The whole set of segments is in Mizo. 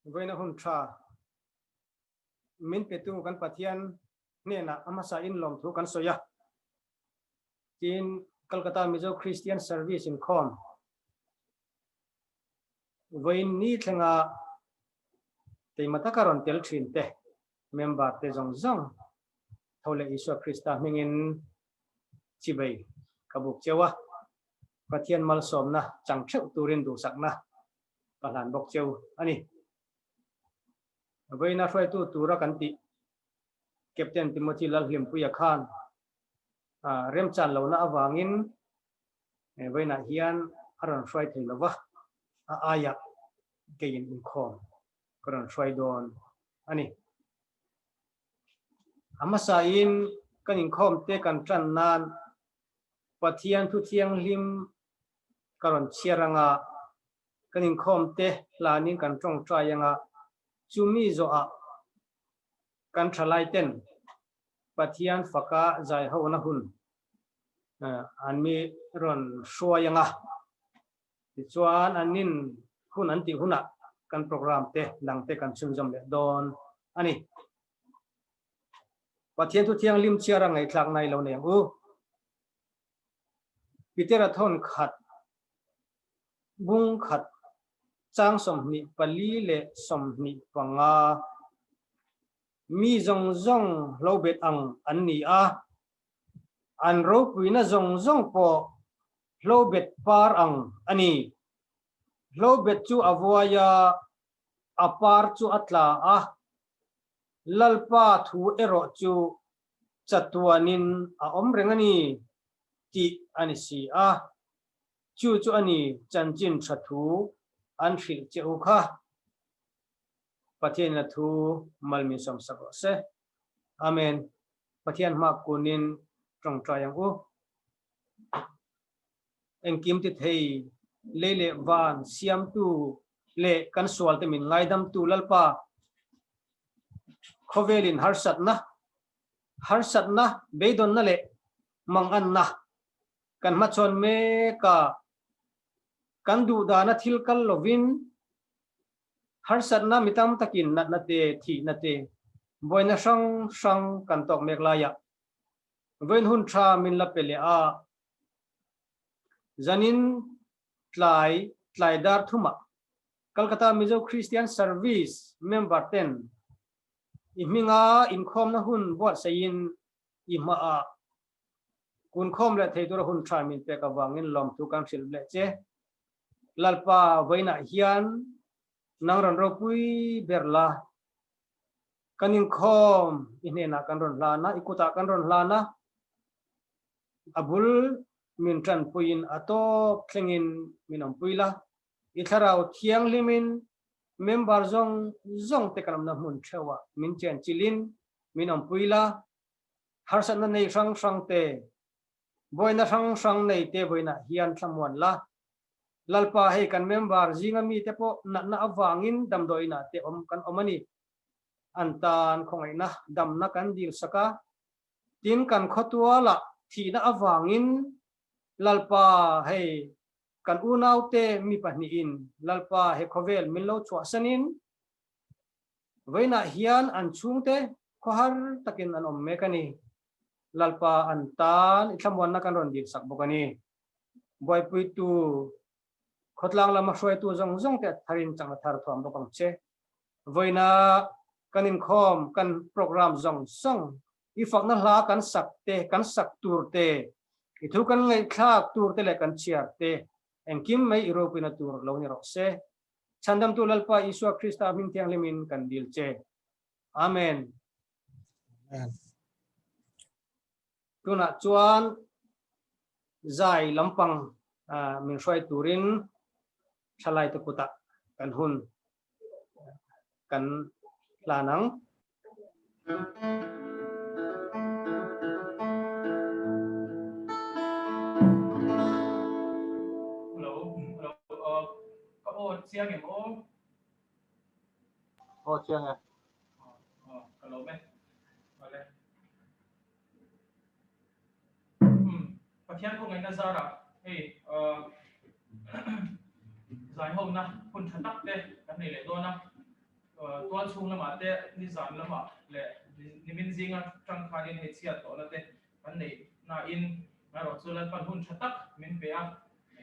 Vawiina hun tha min petu kan Pathian hnenah a hmasa in lawmthu kan sawi a. Tin, Kolkata Mizo Christian Service inkhawm vawiin ni thlenga keimah taka rawn tel thin te, member te zawng zawng tho leh Isua Krista hmingin chibei ka buk cheu a. Pathian malsawmna chang theuh turin duhsakna ka hlan bawk cheu a ni. Vawiina hruaitu tura kan tih Captain Timothy Lalhlimpuia khan remchan lohna avangin vawiinah hian a rawn hruai thei lova, a aiah keiin inkhawm ka rawn hruai dawn a ni. A hmasain kan inkhawmte kan tan nan Pathian thu thianghlim ka rawn chhiar anga kan inkhawmte hlanin kan tawngtai anga chumi zawhah kan thalaiten Pathian faka zaihona hun an mi rawn hruai anga tichuan an nin hun an tih hunah kan program te dangte kan chhunzawm leh dawn a ni. Pathian thu thianghlim chhiar a ngaihthlak nai lo nei ang u. Petera thawn khat bung khat chang 24 leh 25 mi zawng zawng hlo bet ang an ni a, an ropuina zawng zawng pawh hlo bet par ang a ni. Hlo bet chu a vuai a, a par chu a tla a, Lalpa thu erawh chu chatuanin a awm reng a ni tih a ni si a, chu chu a ni chanchin tha thu an hrilh che u kha. Pathianin a thu mal min sawmsak rawh se. Amen. Pathian hma kunin tawngtai ang u. Engkim ti thei, lei leh van siamtu leh kan sualte min ngaidamtu Lalpa, khawvelin harsatna, harsatna, beidawnna leh manganna kan hmachhawn mek a, kan duhdana thil kal lovin harsatna mi tam takin natna te, thihna te, buaina hrang hrang kan tawk mek laiah vawiin hun tha min la pe leh a. Zanin tlai tlai dar thumah Kolkata Mizo Christian Service member ten i hminga inkhawmna hun buatsaihin i hmaah kunkhawm leh thei tura hun tha min pek avangin lawmthu kan hrilh leh che. Lalpa vawiinah hian nang rawn ropui ber la, kan inkhawm i hnenah kan rawn hlan a, i kutah kan rawn hlan a, A bul min tanpuiin a tawp thlengin min awmpui la, i thlarau thianghlimin member zawng zawng te kan awmna hmun theuhah min chenchilhin min awmpui la, harsatna nei hrang hrang te, buaina hrang hrang nei te vawiinah hian thlamuan la. Lalpa hei kan member zinga mite pawh natna avangin damdawiinah te awm kan awm a ni. An tan khawngaihna damna kan dil sak a, Tin, kan khawtualah thihna avangin Lalpa hei kan unaute mi pahnihin Lalpa he khawvel min lo chhuahsanin vawiinah hian an chhungte khawhar takin an awm mek a ni. Lalpa an tan i thlamuanna kan rawn dilsak bawk a ni. Buaipuitu, khawtlang lama hruaitu zawng zawngte a tharin chakna thar thuam bawk ang che. Vawiina kan inkhawm, kan program zawng zawng, i fakna hla kan sak te, kan sak tur te, i thu kan ngaihthlak tur te leh kan chhiar te, engkim mai i ropuina tur lo ni rawh se. Chhandamtu Lalpa Isua Krista hming thianghlimin kan dil che. Amen. Amen. Tunah chuan zai lampang min hruai turin thalaite kutah kan hun kan hlan ang. Hello, hello, ka aw chiang em aw? Aw chiang e. Ka lawm e. Vale. Pathian khawngaihna zarah hei zai hona hun tha tak te kan nei leh dawn a. Tual chhung lamah te nizan lamah leh nimin zinga tang khanin hei chhiat tawhna te kan neih nain erawh chu Lalpan hun tha tak min pe a,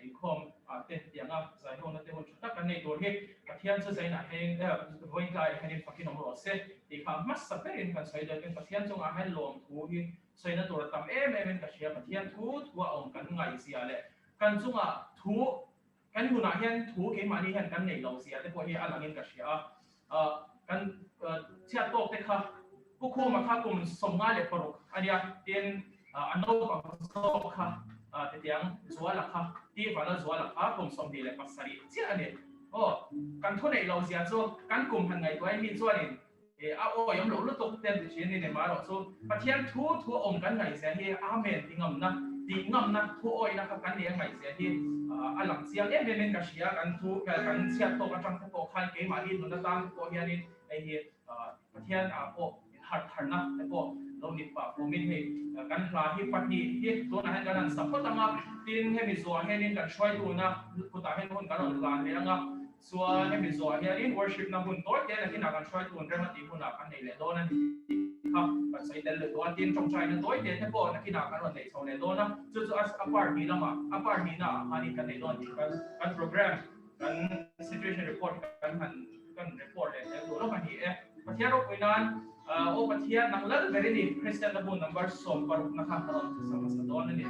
inkhawm ah te tianga zaihawna te hun tha tak kan nei tur hi Pathian chu zainah hian vawiin tlaiah hianin fakin awm rawh se tih kha hmasa berin kan sawi dawn in Pathian chungah hian lawmthu hi sawina tur a tam em em in ka hria Pathian thu thu a awm kan ngaihzia leh kan chungah thu Kan hunah hian thu keimahni hian kan neih loh zia te pawh hi a langin ka hria a. Kan chhiat tawk te kha Pu Khuma kha kum 56 a nia, tin a naupang zawk kha titiang Zuala kha, Ti Vala Zuala kha kum 27 chiah a ni. Aw, kan thu neih loh zia chu kan kum han ngaihtuah mi chuanin A awi awm loh lutuk te an ti thin a ni nen mah erawh chu Pathian thu thu a awm kan ngaihzia hi Amen ti ngamna, tih ngamna, thu awihna kha kan nei a ngaihzia hi a lang chiang em em in ka hria. Kan thu kan chhiat tawk atang te pawh khan keimahni nun atan te pawh hianin hei hi Pathian ah pawh inharh tharna te pawh lo ni pah fumin hei kan hla hi pahnih hi tunah hian kan han sa phawt ang a, tin hemi zuah hianin kan hruaituna kutah hian hun kan rawn hlan leh ang a. Chuan hemi zawhah hianin worship na hun tawi te nakinah kan hruaitu an rem a tih hunah kan nei leh dawn a ni tih kha kan sawi tel leh duh a. Tin, tawngtaina tawi te te pawh nakinah kan rawn neih chho leh dawn a, chu chu a part hnih lamah, a part hnihna ah khanin kan nei dawn tih kan kan program, kan situation report kan han kan report leh tel duh lawk a ni e. Pathian ropui nan Aw Pathian nang lal ber i ni, Kristian na bu number 16 na kha ka rawn sa hmasa dawn a ni.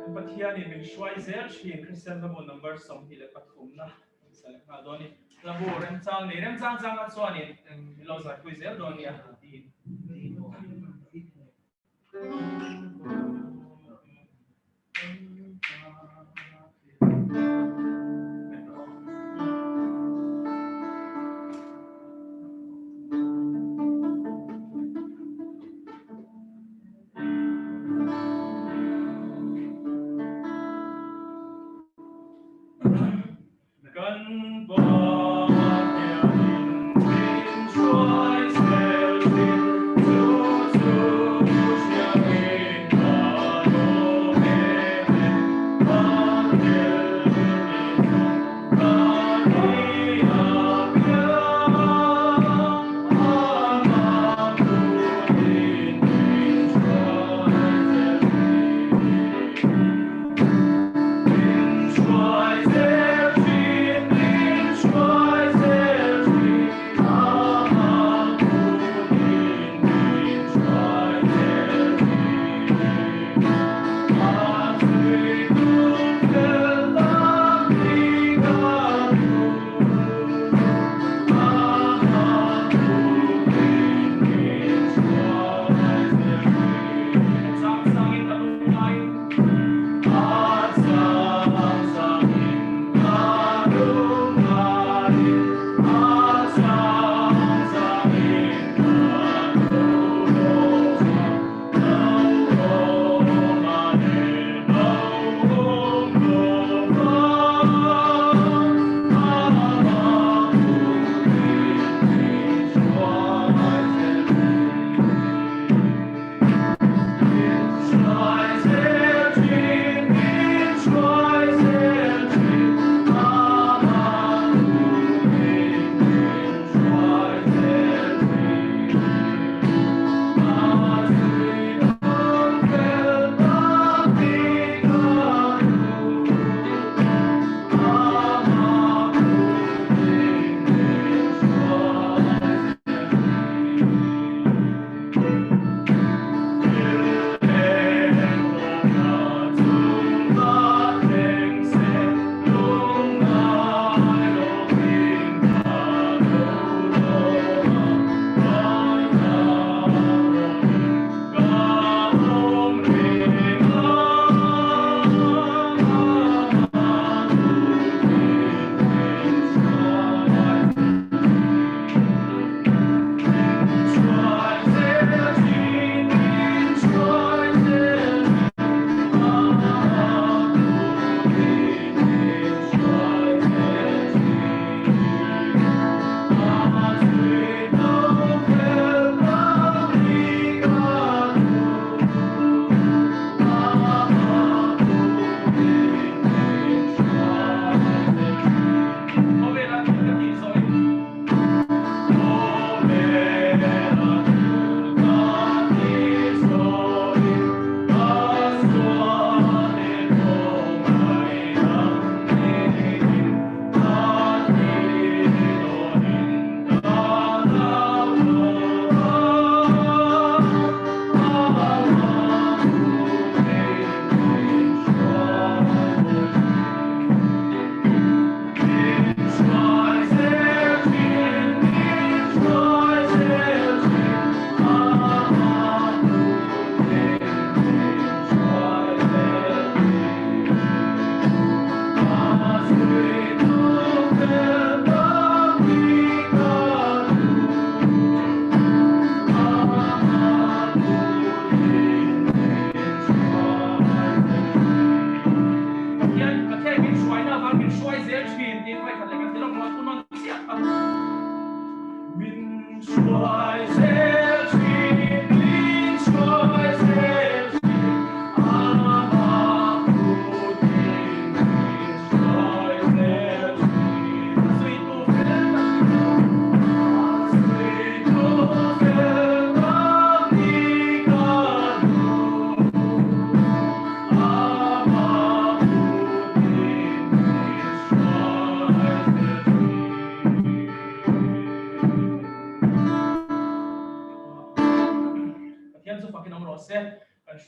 Kan Pathianin min hruai zel thin Kristian hlabu number 23 na kan sa leh nghal dawn a ni. Hlabu remchang nei remchang changa chuanin min lo zaipui zel dawn nia tiin. Kan Pathianin min hruai zel thin, chu chu hriain.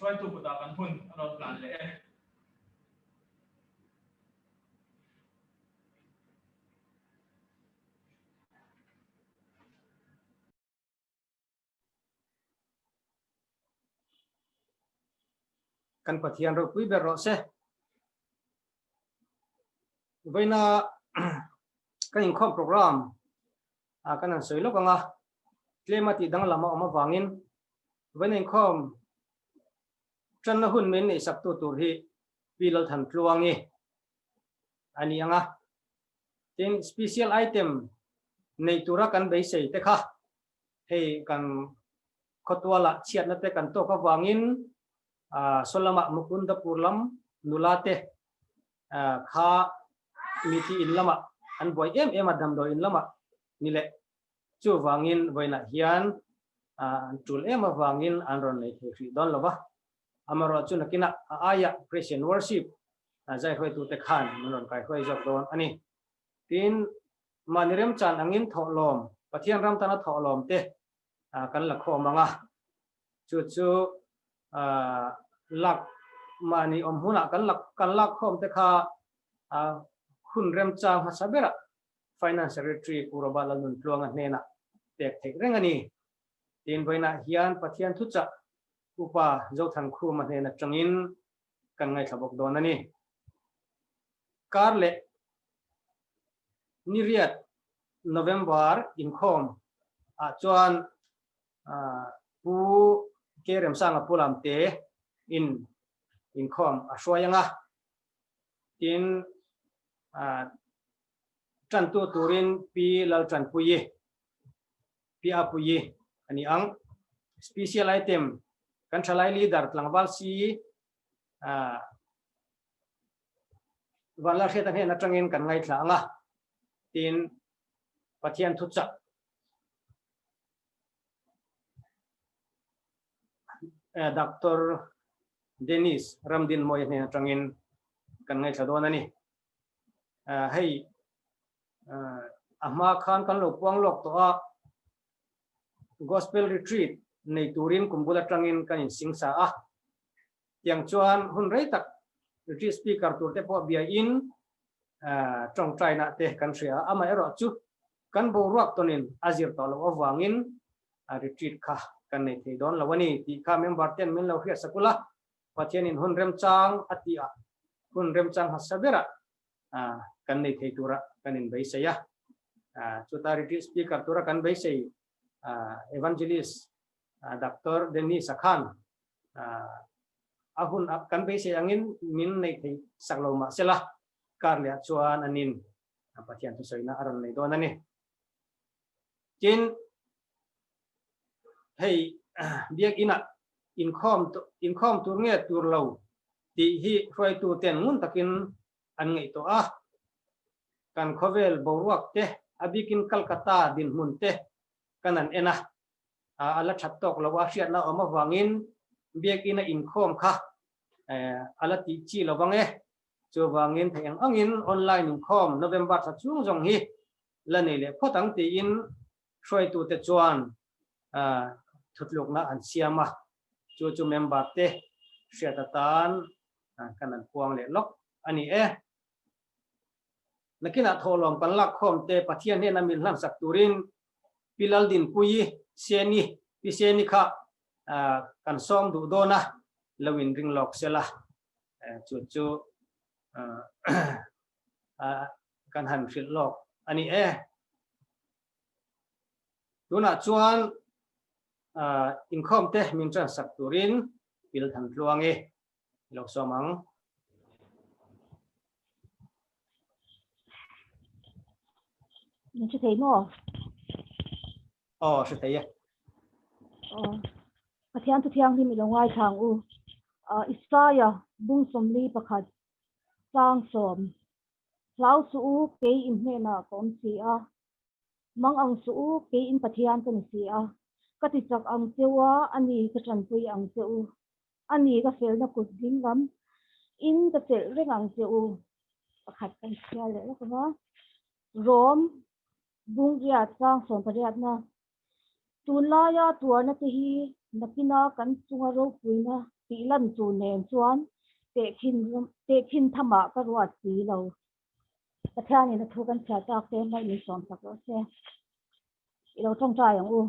Hruaitu kutah kan hun a rawn hlan leh e. Kan Pathian ropui ber rawh se. Vawiina kan inkhawm program a kan han sawi lawk anga tlema tih danglam a awm avangin vawiina inkhawm tanna hun min neih sak tu tur hi Pi Lalthantluangi a ni anga tin special item nei tura kan beisei te kha hei kan khawtualah chhiatna te kan tawk avangin Sawlamah Mukundapur lam nula te kha miti in lamah an buai em em a damdawi in lamah ni leh chuvangin vawiinah hian an tul em avangin an rawn nei thei hrih dawn lo va. Amaherawh chu nakinah a aia Christian worship zai hruaitute khan an rawn kaihruai zawk dawn a ni. Tin, mahni remchan angin thawhlawm, Pathian ram tana thawhlawm te kan la khawm ang a, chu chu lak mahni awm hunah kan lak kan lak khawm te kha hun remchang hmasa berah Finance Secretary Pu Robert Lalnuntluanga hnenah pek theih reng a ni. Tin, vawiinah hian Pathian thuchah Upa Zothankhuma hnen atangin kan ngaithla bawk dawn a ni. Kar leh niriat November inkhawm ah chuan Pu K Remsanga Pu Lamte in inkhawm a hruai anga, tin tantu turin Pi Laltanpuii Pi Apuii a ni ang. Special item kan thalai leader tlangval si Vanlalhriata hnen atangin kan ngaithla ang a, tin Pathian thuchah Doctor Dennis Ramdinmawia hnen atangin kan ngaithla dawn a ni. Hei a hma khan kan lo puang lawk tawh a, Gospel Retreat nei turin kum bul atangin kan insingsa a, tiang chuan hun rei tak retreat speaker tur te pawh biain tawngtaina te kan hria a, amaherawh chu kan boruak tawnin a zir tawh loh avangin retreat kha kan nei thei dawn lo a ni tih kha member ten min lo hriat sak ula, Pathianin hun remchang a tih ah hun remchang hmasa berah kan nei thei tura kan inbeisei a. Chuta retreat speaker tura kan beisei Evangelist Doctor Dennis a khan a hun kan beisei angin min nei thei sak lo mah sela kar leh chuan anin Pathian thusawina a rawn nei dawn a ni. Tin, hei biakinah inkhawm inkhawm tur nge tur lo tih hi hruaitu ten ngun takin an ngaihtuah a, kan khawvel boruak te, a bikin Calcutta dinhmun te kan an en a, a la that tawk lo a, hriatna awm avangin biakina inkhawm kha a la tih chi lo vang e. Chuvangin theih ang angin online inkhawm November thla chhung zawng hi la nei leh phawt ang tiin hruaitute chuan thutlukna an siam a, chu chu member te hriat atan kan an puang leh lawk a ni e. Nakinah thawhlawm kan lak khawm te Pathian hnena min hlansak turin Pi Laldinpuii Seni, Pi Seni kha kan sawm duh dawn a, lo in ring lawk sela chu chu kan han hrilh lawk a ni e. Tunah chuan inkhawm te min transak turin Pil Thantluangi i lo sawm ang. Min hre thei maw? Aw, hre thei e. Aw. Pathian thu thianghlim i lo ngaithla ang u. Isaiah bung sawmli pakhat chang sawm. Hlau suh u, kei in hnenah ka awm si a. Mang ang suh u, kei in Pathian ka ni si a. Ka ti chak ang che u a, a ni ka tanpui ang che u. A ni ka felna kut ding lam in ka chelh reng ang che u. Pakhat kan chhiar leh lawk ava. Rom bungriat chang sawmpariatna. Tunlaia tuarna te hi nakina kan chunga ropuina. tih lan chu nen chuan tehkhin tehkhin thamah ka ruat si lo. Pathianin a thu kan chhiar tak te hmaih min sawm sak rawh se. I lo tawngtai ang u.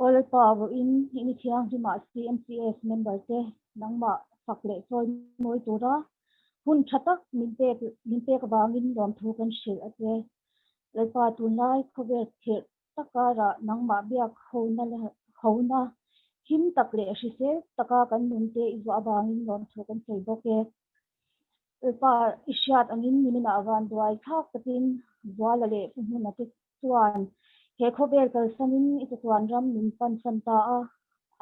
Aw Lalpa vawiin i ni thianghlimah CMCS member te nangmah fak leh chawi mawi tura hun tha tak min pek min pek avangin lawmthu kan hrilh a che. Lalpa tunlai khawvel khirh takarah nangmah biak hona leh hona him tak leh hrisel taka kan nun te i zuah avangin lawmthu kan sawi bawk e. Lalpa i hriat angin niminah vanduai thlak takin Zuala leh Pu Hmuna te chuan he khawvel kalsanin i chatuan ram min pansan ta a,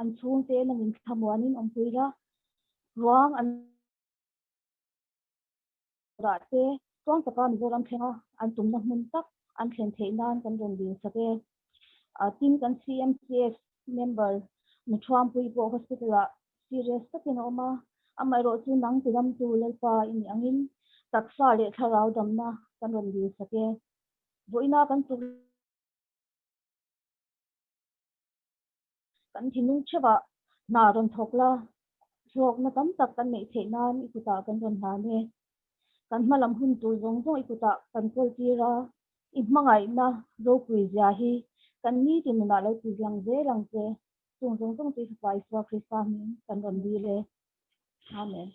an chhungte nangin thlamuanin awmpui la, ruang an dah te chuang taka Mizoram thlenga an tumna hmun tak an thlen theih nan kan rawn dil sak e. Tin, kan CMCS member Nuthuampui pawh hospital-ah serious takin a awm a, amaherawh chu nang tidamtu Lalpa i nih angin taksa leh thlarau damna kan rawn dil sak e. Vawiina kan tuk kan thinlung theuhah hna rawn thawk la, hlawkna tam tak kan neih theih nan i kutah kan rawn hlan e. Kan hma lam hun tur zawng zawng i kutah kan kawl tir a, i hmangaihna ropui zia hi kan nitin nunah lo ti lang zel ang che. Chung zawng zawng chu i Fapa Isua Krista hming kan rawn dil e. Amen.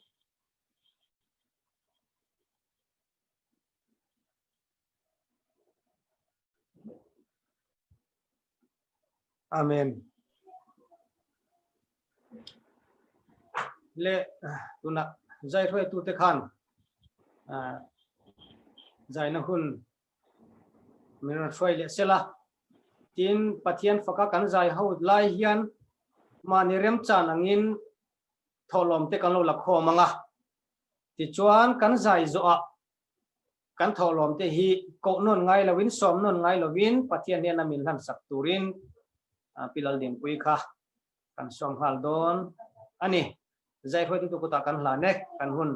Amen. Le tuna zai hruai tu te khan zai na hun min rawn hruai leh sela tin Pathian faka kan zai ho lai hian mahni remchan angin thawhlawm te kan lo la khawm anga tichuan kan zai zawhah Kan thawhlawm te hi koh nawn ngai loin, sawm nawn ngai loin Pathian hian a min hlansak turin Pi Laldinpuii kha kan sawm nghal dawn a ni. Zai hruaitu tu kutah kan hlan e, kan hun.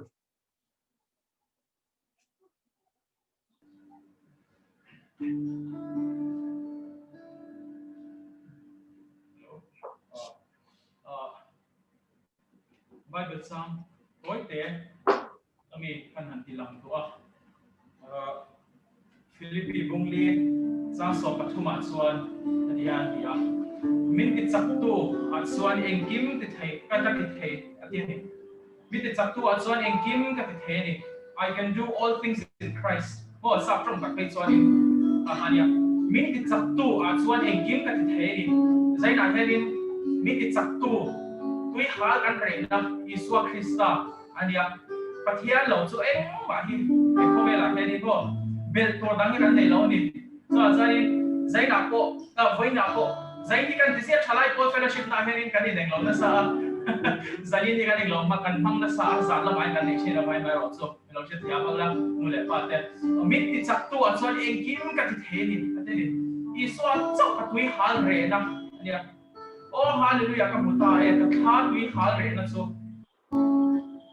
Bible chang tawite ami kan han ti lang duh a. Philippi bungli chang 13 ah chuan heti hian a ti a, Min ti chaktu ah chuan engkim ti thei ka ka ti thei a ti a ni. Min ti chaktu ah chuan engkim ka ti thei a ni. I can do all things in Christ. Maw sap tawng tak phei chuanin a nia. Min ti chaktu ah chuan engkim ka ti thei a ni. Zainah hianin min ti chaktu tui hal kan rehna Isua Krista a nia. Pathian lo chu engmah hi he khawvelah hianin maw belh tur dang hi kan nei lo a ni. Chuvang chuanin zainah pawh vawiinah pawh zain hi kan ti ziah thalai pawl fellowship naah hianin kan ineng lo nasa a, zanin hi kan englo hmang kan hmang nasa a, zan lamah hian kan nei thin a vai mai erawh chu. Ka lo hre thiam ang la, nu leh pa te. Min ti chaktu ah chuan engkim ka ti thei a ni, a ti a ni. Isua chauh ka tui hal rehna a nia. Aw Hallelujah ka hmu ta e, ka thla tui hal rehna chu.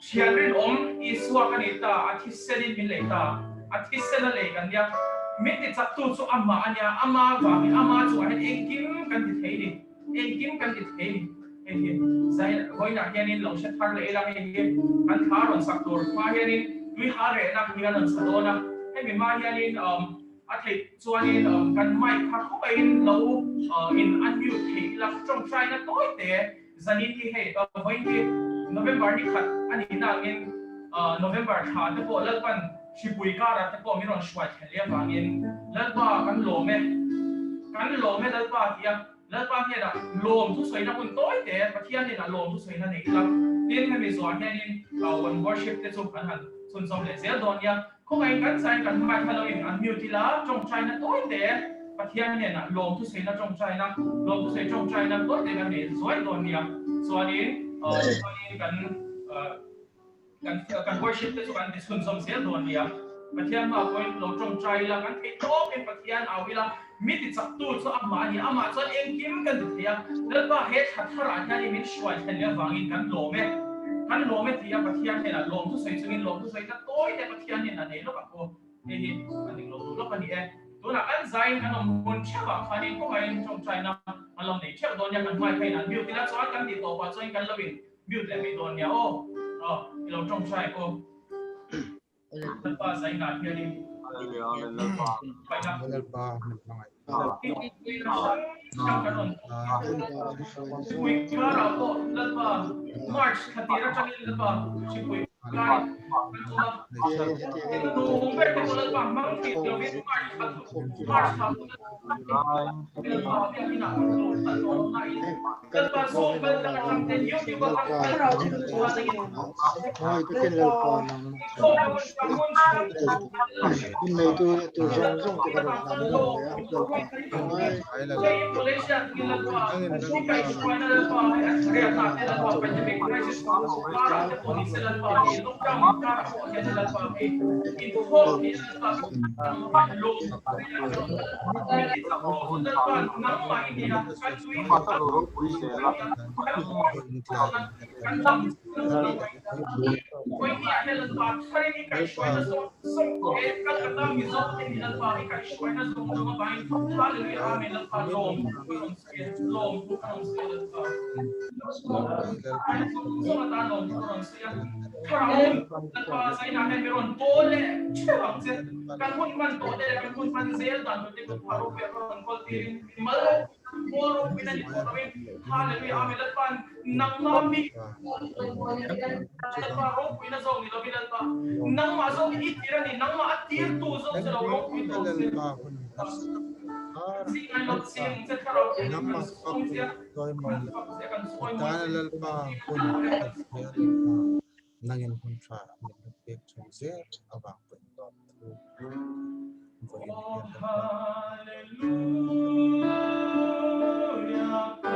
Thian rinawm Isua ka ni ta, a thisen in min lei ta, a thisen a lei kan nia. Min ti chaktu chu amah a nia, ama vangin ama chungah hian engkim kan ti thei a ni. Engkim kan ti thei ni. Hei hi zai vawiinah hianin lo hre thar leh ila hei hi kan thla rawn sak tur hma hianin tui hal rehna hi an rawn sa dawn a. Hemi hma hianin a theih chuanin kan mic kha khawngaihin lo in unmute thei ila tawngtaina tawi te zanin hi hei vawiin hi November ni khat a nih na angin November thla te pawh Lalpan hripui karah te pawh min rawn hruai thlen leh avangin Lalpa kan lawm e kan lawm e Lalpa tia Lalpa hnenah lawm thusawina hun tawi te Pathian hnenah lawm thusawina nei ila tin hemi zuah hianin one worship te chu kan han chhunzawm leh zel dawn nia khawngaihin kan chain kan hmai kha loin an mute ila tawngtaina tawi te Pathian hnenah lawm thusawina tawngtaina lawm thusawi tawngtaina tawi te kan nei zuai dawn nia chuanin chuanin kan Kan kan worship te chu kan ti chhunzawm zel dawn nia. Pathian hmaah pawhin lo tawngtai ila, kan theih tawkin Pathian au ila, mi ti chaktu chu amah a ni. Amah chuan engkim kan ti thei a, Lalpa he thla tharah hian i min hruai thlen leh avangin kan lawm e. Kan lawm e ti a Pathian hnenah lawm thusawi chungin lawm thusawi ta tawi te Pathian hnenah nei lawk ang u. Hei hi kan ning lo duh lawk a ni e. Tunah kan zain kan awm hun theuhah khanin kawngaihin tawngtaina. Kan lo nei theuh dawn nia kan hmai kha in an mute ila chuan kan tih tawpah chuan kan lo in mute leh mai dawn nia aw. Aw i lo tawngtai ko. Lalpa zainah hianin Lalpa min hmangaih. March thla tir atangin Lalpa hripui Nangin hun tha min la pek chhung zel avang pawhin lawm thu vawiin hian Lalpa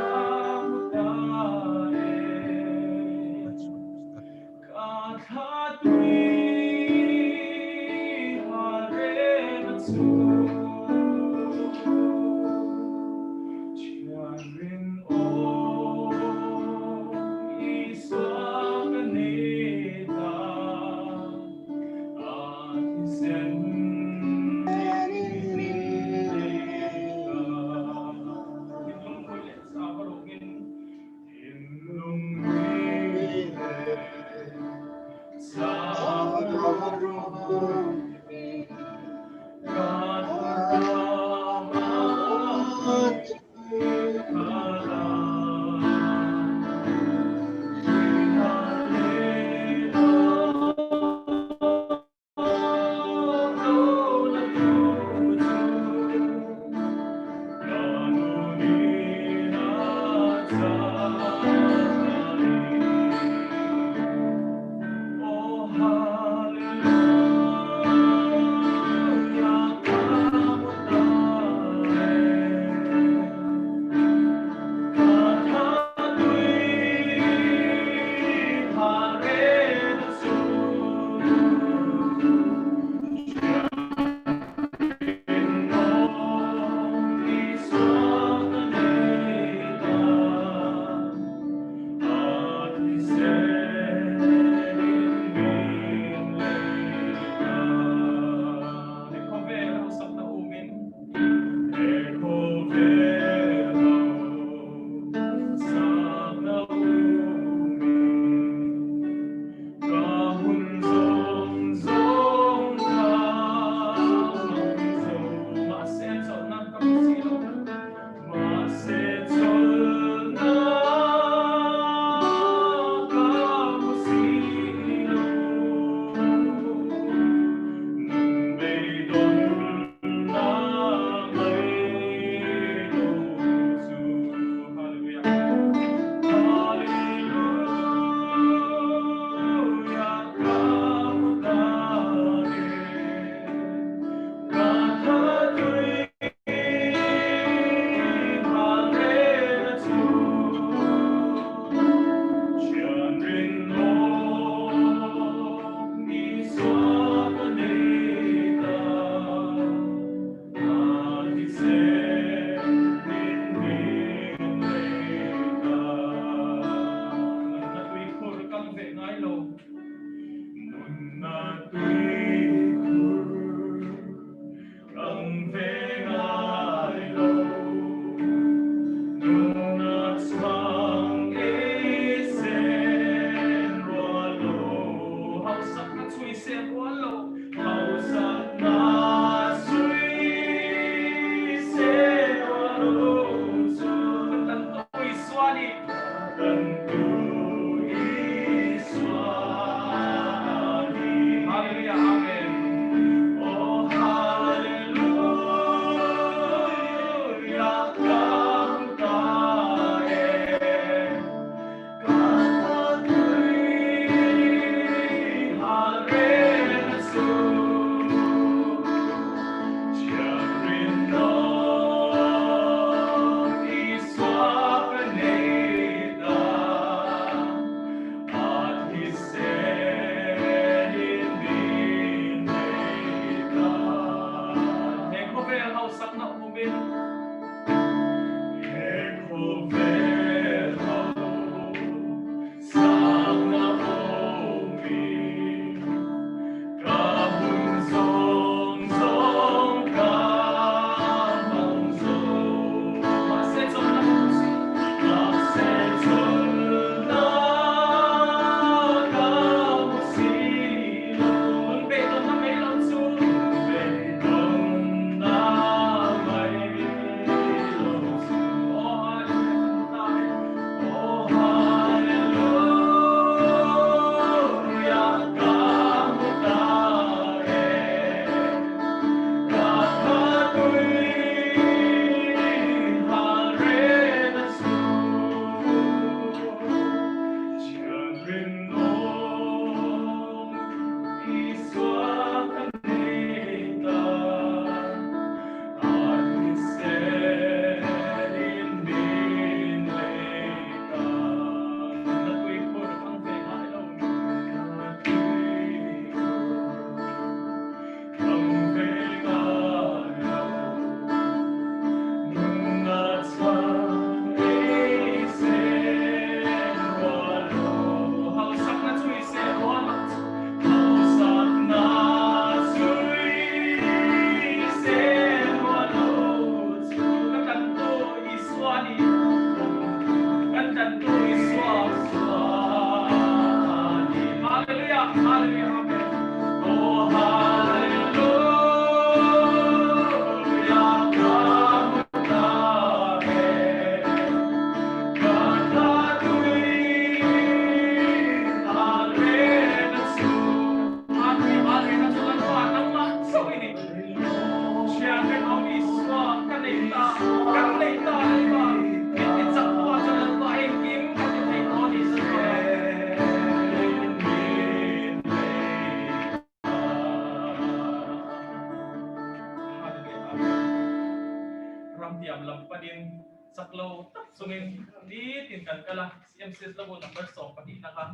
Ramtiam lam panin chak lo tak chungin nitin kan kal a, CMCS la bu number 12 na kha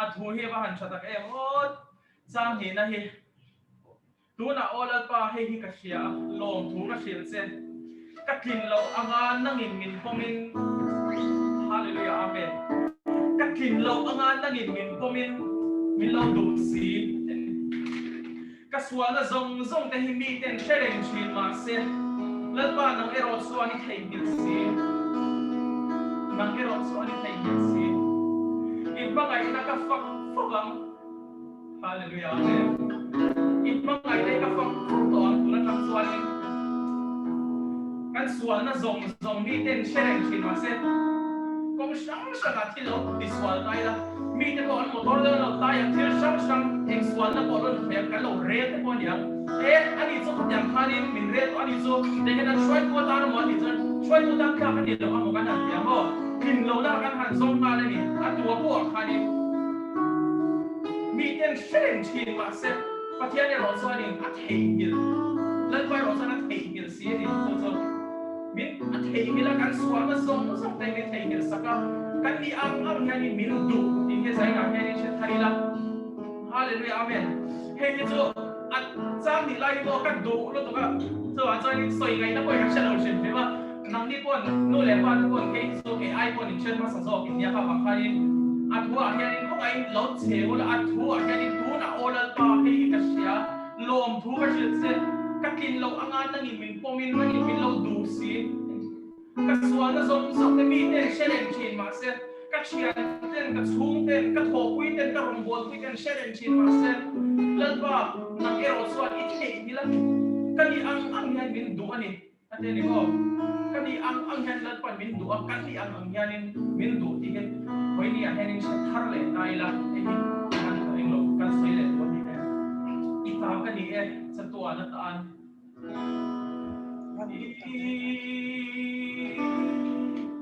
a thu hi a va han tha tak em aw, chang hnihna hi tunah aw Lalpa hei hi ka hria a, lawmthu ka hrilh che, ka tlin loh anga nangin min pawmin, Hallelujah Amen, ka tlin loh anga nangin min pawmin min lo duh si. Ka sualna zawng zawng te hi miten hre reng thin mahse, Lalpa nang erawh chuan i theihnghilh si. Nang erawh chuan i theihnghilh si. I hmangaihna ka fak fawk ang. Hallelujah Amen. I hmangaihna hi ka fak fawk tawh ang tun atang chuanin kan sualna zawng zawng miten hre reng thin mahse, kawng hrang hrangah thil lo tisual ta ila, Mite pawh an motor deuh lo tai ang thil hrang hrang eng sualna pawh rawn hmu ang kan lo rel te pawh a ni ang. E, ani chu khatiang khanin min rel tawh a ni chu, te hian an hruaitu atan emaw a tih chuan hruaitu tan tlak a ni loh amaw kan han ti ang aw, tlin lohna kan han zawng nghal a ni, a tua pawh ah khanin miten hre reng thin mahse Pathian erawh chuanin a theihnghilh, Lalpa erawh chuan a theihnghilh si a ni chu chu. Min a theihnghilh a, kan sualna zawng zawng te min theihnghilh sak a, kan nih ang ang hianin min duh tih hi zainah hianin hre thar ila. Hallelujah Amen. Hei hi chu a chang nih lai hi pawh ka duh lutuk a, chuvang chuanin sawi ngaihna pawh ka hre lo hrim hrim a, nangni pawn nu leh pa te pawn kei chu kei ai pawn in hre hmasa zawk in nia kha vang khanin a thuah hianin khawngaih in lo che ula, a thuah hianin tunah aw Lalpa hei hi ka hria, lawmthu ka hrilh che, ka tlin loh anga nangin min pawmin nangin min lo duh si. Ka sualna zawng zawng te mi ten hre reng thin mahse, ka thian ten, ka chhung ten, ka thawhpui ten, ka rawngbawlpui ten hre reng thin mahse, Lalpa, nang erawh chuan i theihnghilh a, ka nih ang ang hian min duh a ni. A ti a ni maw? Ka nih ang ang hian Lalpan min duh a, kan nih ang ang hianin min duh tih hi Vawinia hianin hre thar leh ta ila, hei hi kan eng lo, kan sawi leh tur a ni e. I ta ka ni e, chatuan atan. I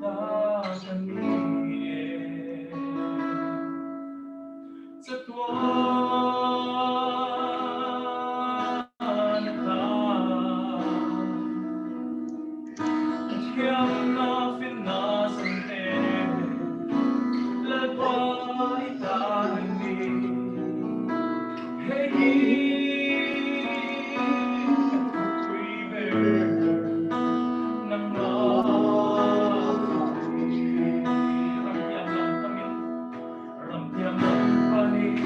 ta ka ni e, Chatuan atan thiamna finna sante Lalpa i ta an ni. Hei hi ka thupui ber nangmah ram thiam lam panin. Ram thiam lam panin.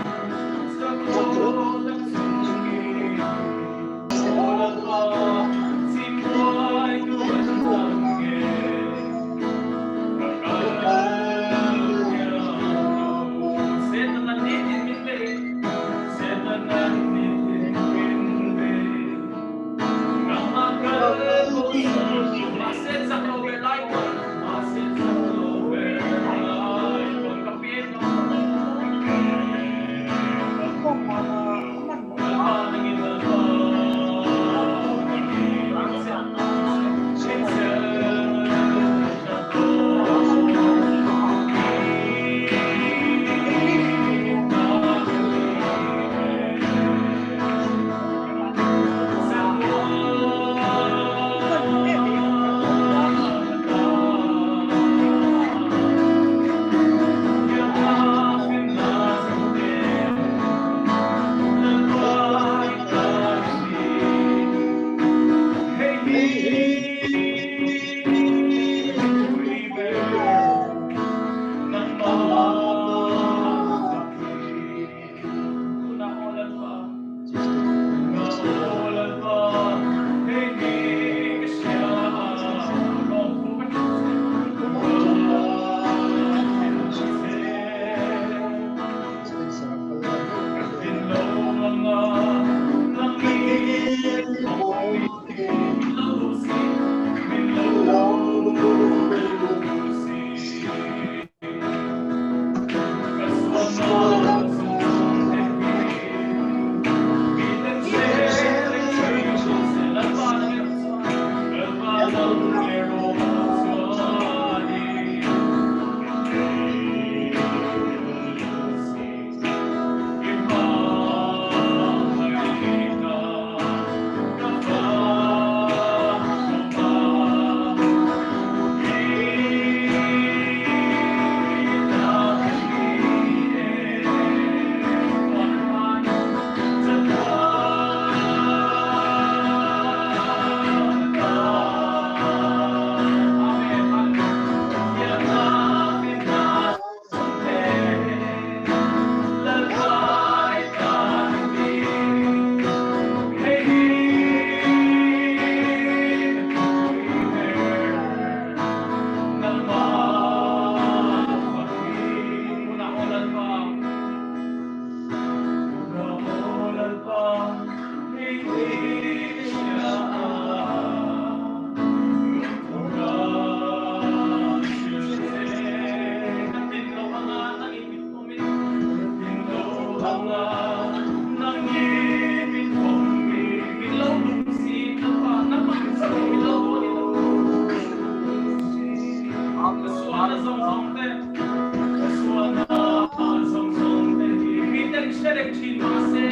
reng thin mahse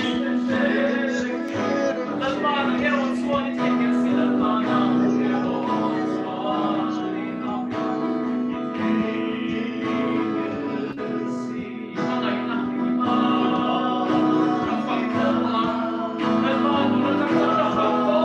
Lalpa nang erawh chuan i theihnghilh si Lalpa nang erawh chuan i theihnghilh si Hmangaihna ka fak fo a Lalpa tun atang chuan ka fak fo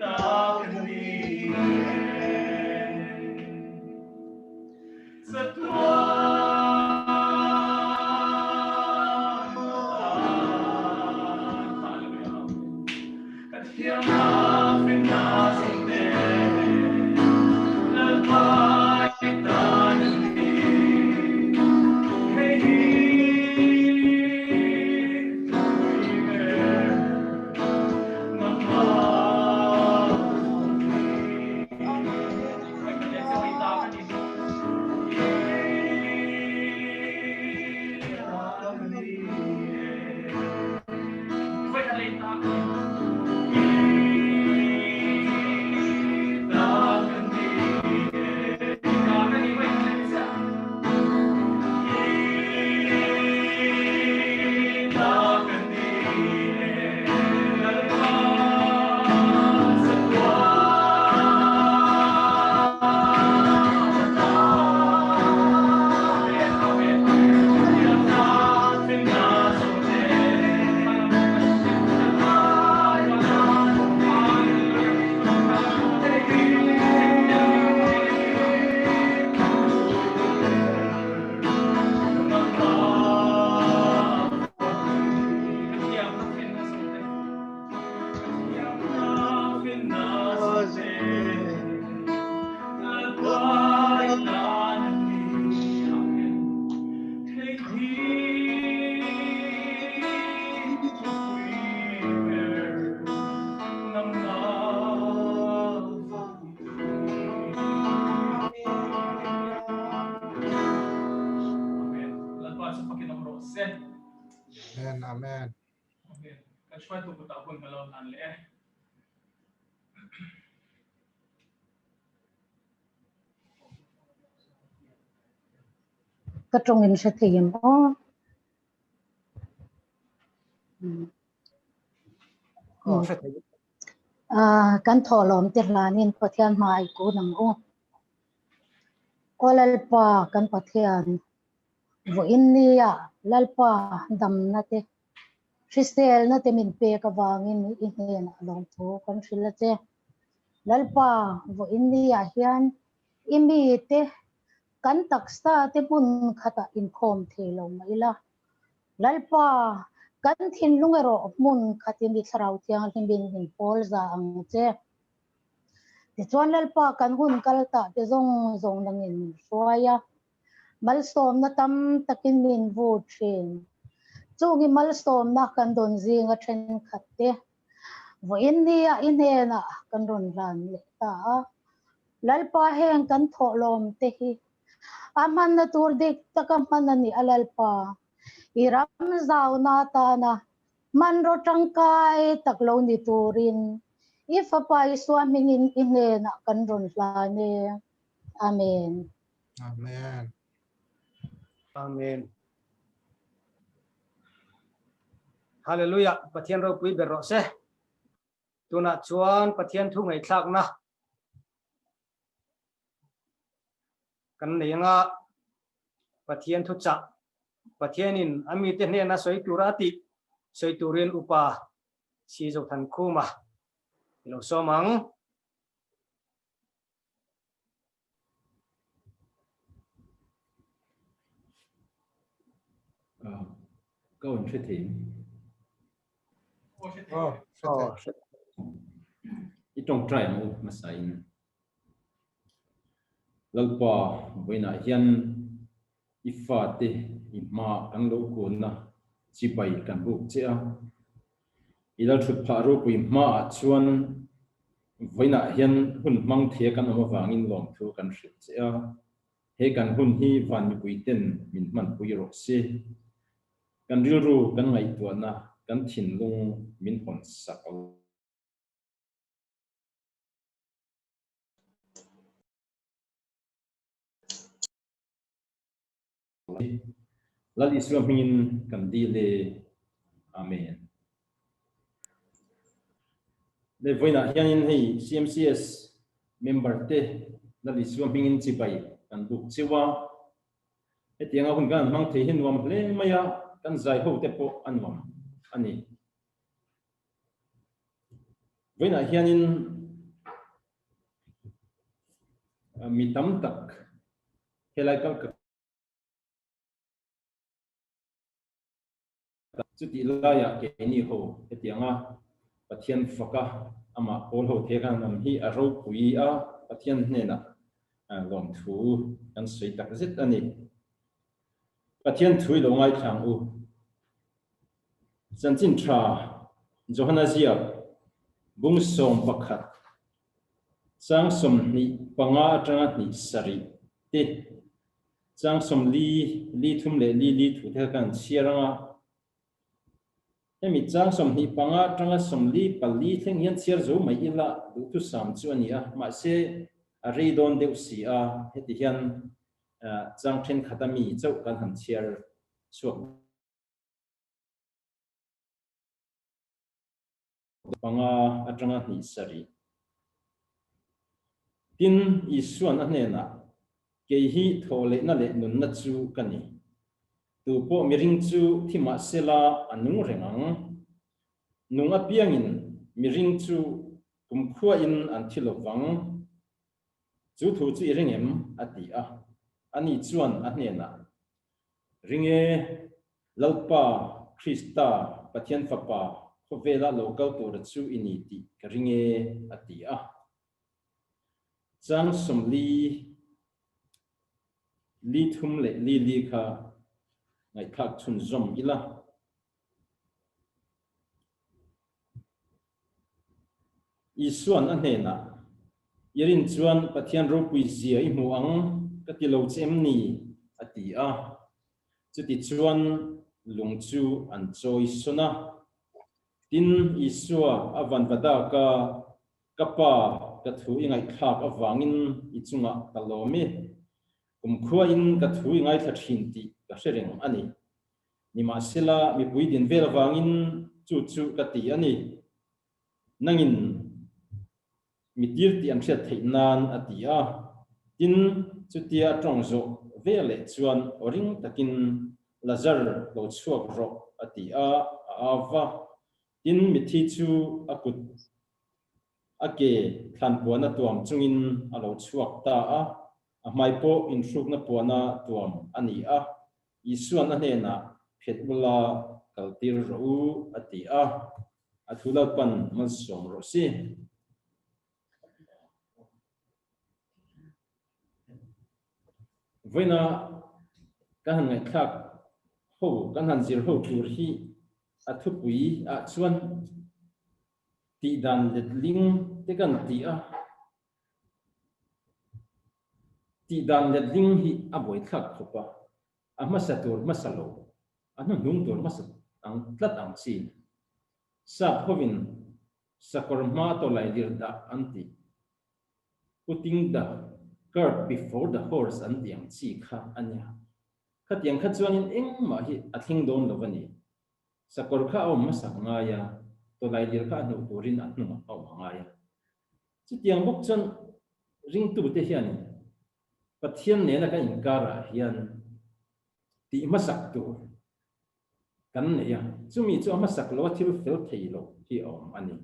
tawh dawn a ni Amen Hallelujah Amen. Amen Amen. Amen. Kan hruaitu kutah hun ka lo hlan leh e. Ka tawng in hre thei em aw. Aw hre thei. Kan thawhlawm te hlanin Pathian hmai kun ang u. Aw Lalpa kan Pathian, vawiin nia Lalpa damna te, hriselna te min pek avangin i hnenah lawmthu kan hrilh a che. Lalpa, vawiin niah hian i mite kan taksa te hmun khatah inkhawm thei lo mah ila, Lalpa, kan thinlung erawh hmun khatin i Thlarau Thianghlimin min pawl za ang che. Tichuan Lalpa kan hun kal tah te zawng zawng nangin min hruai a, malsawmna tam takin min vu thin. Chung i malsawmna kan dawn zinga thenkhat te vawiin nia i hnenah kan rawn hlan leh ta a. Lalpa heng kan thawhlawm te hi a hmanna tur dik taka hman a ni a Lalpa. I ram zauna atana Hmanraw tangkai tak lo ni turin i Fapa Isua hmingin i hnenah kan rawn hlan e. Amen. Amen. Amen. Hallelujah. Pathian ropui ber rawh se. Tunah chuan Pathian thu ngaihthlakna kan nei anga Pathian thu chah Pathianin a mite hnena sawi tura a tih sawi turin upa Si Zothankhuma i lo sawm ang. Ka awn hre thei. Aw hre Aw, hre Aw, thei. hre I tawngtai ang u hmasa in. Lalpa vawiinah hian i fate i hma kan lo kunna chibai kan buk che a. I lalthut phah ropui hmaah chuan vawiinah hian hun hmang thei a kan awm avangin lawmthu kan hrilh che a. He kan hun hi van mipui ten min hmanpui rawh se. Kan rilru kan ngaihtuahna kan thinlung min hawn sak lo. Lal Isua hmingin kan dil e. Amen. Le vawiinah hianin hei CMCS member te Lal Isua hmingin chibai kan buk cheu a. Hetianga hun kan han hmang thei hi nuam hle mai a, kan zai ho te pawh a nuam a ni. Vawiinah hianin mi tam tak helai kal ka chutih laiah keini ho hetianga Pathian faka amah pawl ho thei khan awm hi a ropui a, Pathian hnenah lawmthu kan sawi tak zet a ni. Pathian thu i lo ngaithlang u. Chanchin tha Johana ziak bung 11 chang 25 atanga hnih sarih te chang 40 li thum leh li li thu te kha kan chhiar ang a. Hemi chang 25 atanga 44 thleng hian chhiar zo mai ila duhthusam chu a ni a, mahse a rei dawn deuh si a, heti hian chang thenkhat a mi chauh kan han chhiar chhuak. 5 atanga hnih sarih. Tin, Isuan a hnenah, Kei hi thawhlehna leh nunna chu ka ni. Tu pawh miring chu thi mah sela a nung reng ang. Nung apiangin miring chu kumkhuain an thi lo vang. Chu thu chu i ring em? a ti a. Ani chuan a hnenah, Ring e, Lalpa, Krista, Pathian Fapa, khawvela lo kal tura chu i ni tih ka ring e, a ti a. Chang 40 li thum leh li li kha ngaihthlak chhunzawm ila. Isuan a hnenah, I rin chuan Pathian ropui zia i hmu ang ka ti lo che em ni? a ti a. Chuti chuan lung chu an chawi sawn a. Tin, Isua a van va dak a, Ka Pa, ka thu i ngaihthlak avangin i chungah ka lawm i, kumkhuain ka thu i ngaithla thin tih ka hre reng a ni. Nimahsela, mipui din vel avangin chu chu ka ti a ni. Nangin mi tir tih an hriat theih nan a ti a. Tin, chutia a tawng zawh veleh chuan aw ring takin, Lazar, lo chhuak rawh, a ti a, a au va. Tin, mithi chu a kut a ke thlanpuana tuam chungin a lo chhuak ta a, a hmai pawh inhrukna puana tuam a ni a. Isuan a hnenah, Phet ula, kaltir rawh u, a ti a. A thu Lalpan malsawm rawh si. Vawiina kan han ngaihthlak ho, kan han zir ho tur hi a thupui ah chuan tihdan letling te kan ti a. Tihdan letling hi a buaithlak khawp a, a hmasa tur hmasa lo, a hnuhnung tur hmasa ang tlat ang chi. Sap hovin sakawr hma tawlai lir dah an ti. Putting the cart before the horse an tih ang chi kha a nia. Khatiang kha chuanin engmah hi a thleng dawn lo a ni. Sakawr kha a awm hmasak ngai a, tawlai lir kha a hnuh turin a hnungah a awm ngai a. Chutiang bawk chuan ringtute hianin Pathian nena kan inkarah hian tih hmasak tur kan nei a, chumi chu a hmasak lo a thil fel thei lo hi a awm a ni.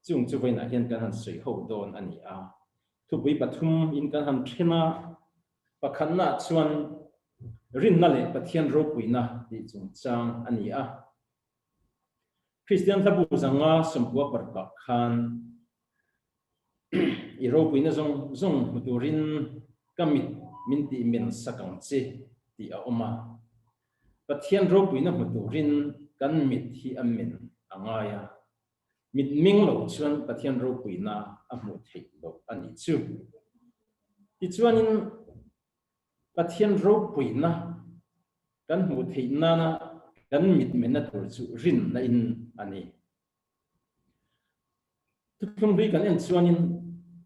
Chung chu vawiinah hian kan han sawi ho dawn a ni a. Thupui pathum in kan han then a, pakhatnaah chuan rinna leh Pathian ropuina tih chungchang a ni a. Kristian hlabu zanga sawmpua parukah khan i ropuina zawng zawng hmu turin ka mit min tih men sak ang che tih a awm a. Pathian ropuina hmu turin kan mit hi a men a ngai a. Mit ming lo chuan Pathian ropuina a hmuh theih loh a nih chu. Tichuanin Pathian ropuina kan hmuh theih nana kan mitmenna tur chu rinna in a ni. Thuthlung hlui kan en chuanin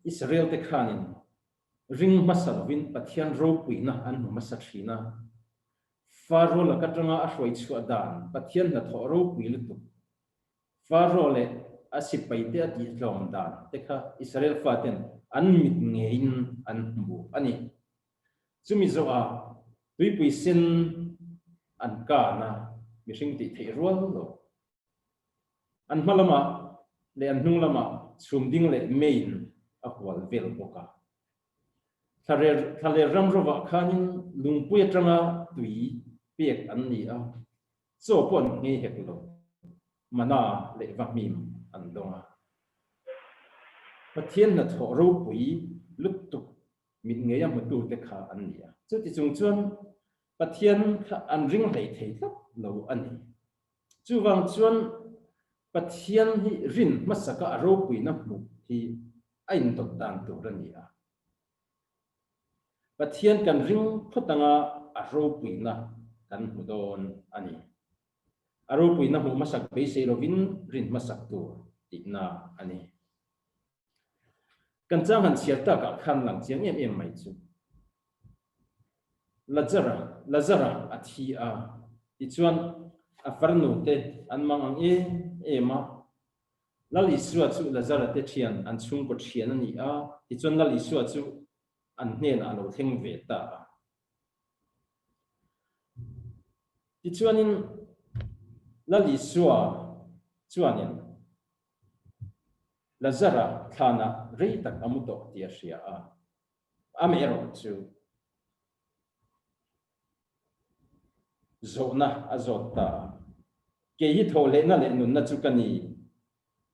Israel te khanin ring hmasa lovin Pathian ropuina an hmu hmasa thin a. Faro lak atanga a hruai chhuah dan Pathian hnathawh ropui lutuk Faro leh a sipaite a tihtlawm dan te kha Israel faten an mit ngeiin an hmu a ni. Chumi zawhah tuipui sen an kan a, mihring tih theih rual lo. An hma lamah leh an hnung lamah chhum ding leh meiin a hual vel bawk a. Thlaler ram rovah khanin lungpui atanga tui pek an ni a, Chaw pawh an nghei hek lo. Mana leh va hmim an dawng a. Pathian hnathawh ropui lutuk mit ngei a hmutute kha an ni a. Chuti chung chuan Pathian kha an ring hlei thei tlat lo a ni. Chuvang chuan Pathian hi rin hmasaka a ropuina hmuh hi a indawt dan tur a ni a. Pathian kan ring phawt anga a ropuina kan hmu dawn a ni. A ropuina hmuh hmasak beisei lovin rin hmasak tur tihna a ni. Kan chang han chhiar takah khan lang chiang em em mai chu. Lazara, Lazara a thi a, tichuan a farnu te an mang ang em em a, Lal Isua chu Lazara te thian, an chhungkaw thian a ni a, tichuan Lal Isua chu an hnenah a lo thleng ve ta a. Tichuanin Lal Isua chuanin Lazara thlanah rei tak a mu tawh tih a hria a, amaherawh chu Zawhna a zawt ta a. Kei hi thawhlehna leh nunna chu ka ni.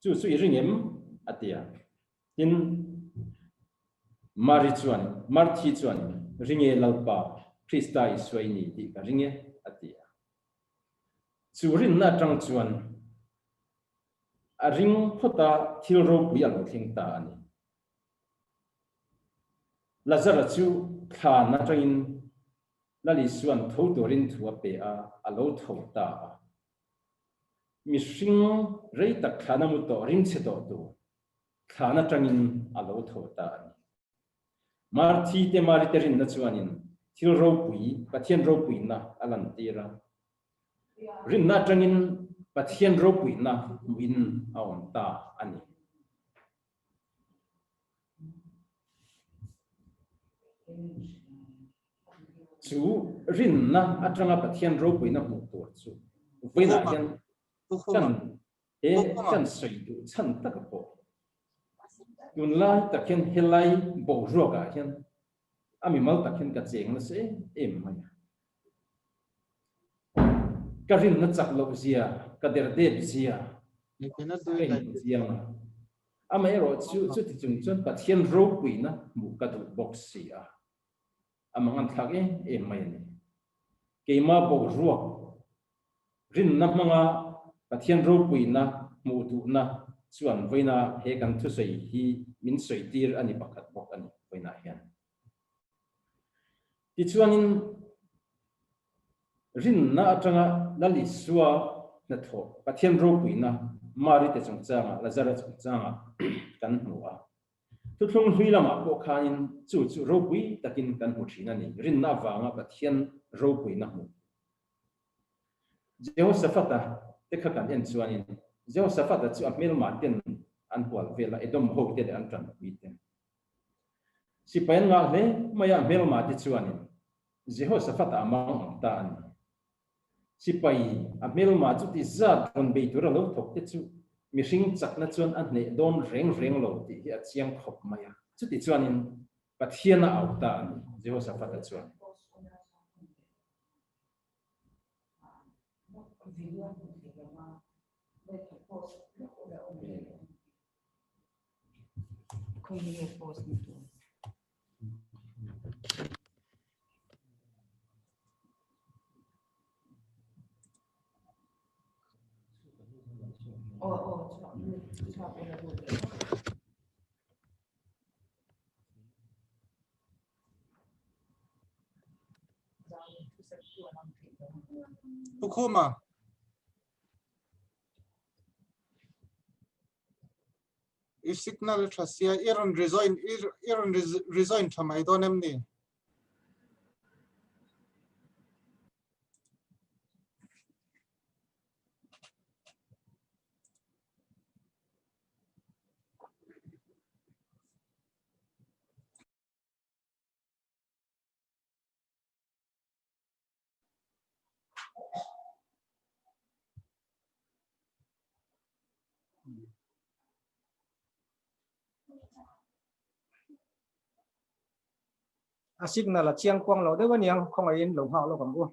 Chu chu i ring em? a ti a. Tin, Mari chuan, Marthi chuan, Ring e Lalpa, Krista Isua i ni tih ka ring e, a ti a. Chu rinna atang chuan a ring phawt a, thil ropui a lo thleng ta a ni. Lazara chu thlan atangin Lal Isua'n tho turin thu a pe a, a lo tho ta a. Mihring rei tak thlan a mu tawh rimchhe tawh tur thlan atangin a lo tho ta a ni. Marthi te Mari te rinna chuanin thil ropui, Pathian ropuina a lantir a. Rinna atangin Pathian ropuina hmuhin a awm ta a ni. Chu rinna atanga Pathian ropuina hmuh tur chu vawiinah hian kan he kan sawi duh chhan taka pawh tunlai tak hian helai boruakah hian a mimal tak hian ka cheng nasa em em mai a. Ka rinna chak loh zia, ka derdep zia ka inhmu chiang a. Amaherawhchu chuti chung chuan Pathian ropuina hmuh ka duh bawk si a, a mangan thlak em em mai a ni. Keima boruak rinna hmanga Pathian ropuina hmuh duhna chuan vawiina he kan thusawi hi min sawitir a ni pakhat bawk a ni vawiinah hian. Tichuanin rinna atanga Lal Isua hnathawh Pathian ropuina Mari te chungchangah, Lazara chungchangah kan hmu a. Thuthlung hlui lamah pawh khanin chu chu ropui takin kan hmu thin a ni, rinna avanga Pathian ropuina hmuh. Jehoshaphat-a te kha kan en chuanin Jehoshaphat-a chu a hmelma ten an hual vel a, Edom ho te leh an tanpui te. Sipai an ngah hle mai a, hmelma te chuanin Jehoshaphat-a a mang ang ta a ni. Sipai a hmelma chu ti zat rawn bei tura lo thawk te chu mihring chakna chuan a hneh dawn reng reng lo tih hi a chiang khawp mai a. Chuti chuanin Pathian a au ta a ni, Jehoshaphat-a chuan. Khawi nge post ni tur? Aw aw chhuak chhuak ula lut leh. Pu Khuma. I signal tha sia i rawn rejoin i rawn rejoin tha mai dawn em ni? A signal a chiang kuang lo deuh aniang khawngaihin lo nghak lawk ang u.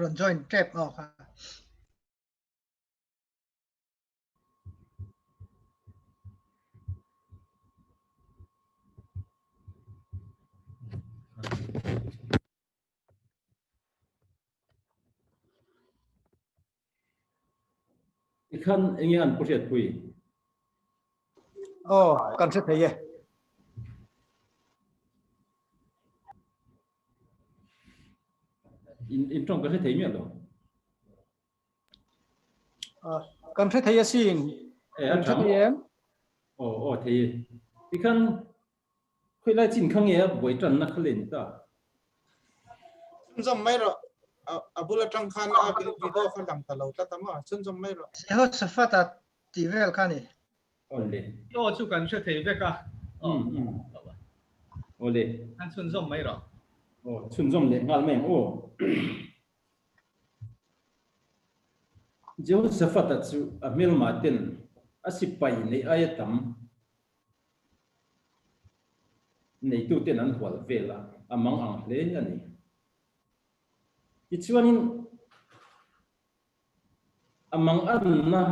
Rawn join tep aw kha. Tikhan enge an pu hriatpui? Aw, kan hre thei e. In in tawng ka hre thei miah lo. Kan hre thei asin. E, a tha thei em? Aw, aw thei e. Tikhan khoi lai chin kha nge a buai tan na kha len ta. Chhunzawm mai rawh. A bul atang khan a video kha lang ta lo tlat a maw? Chhunzawm mai rawh. Jehoshaphat-a tih vel kha ni. Awle. Aw chu kan hre thei vek a. Awle. Kan chhunzawm mai rawh. Aw, chhunzawm leh nghal mai ang aw. Jehoshaphat-a chu a hmelma ten a sipai neih aia tam neituten an hual vel a, a mang ang hle a ni. Tichuanin a mang anna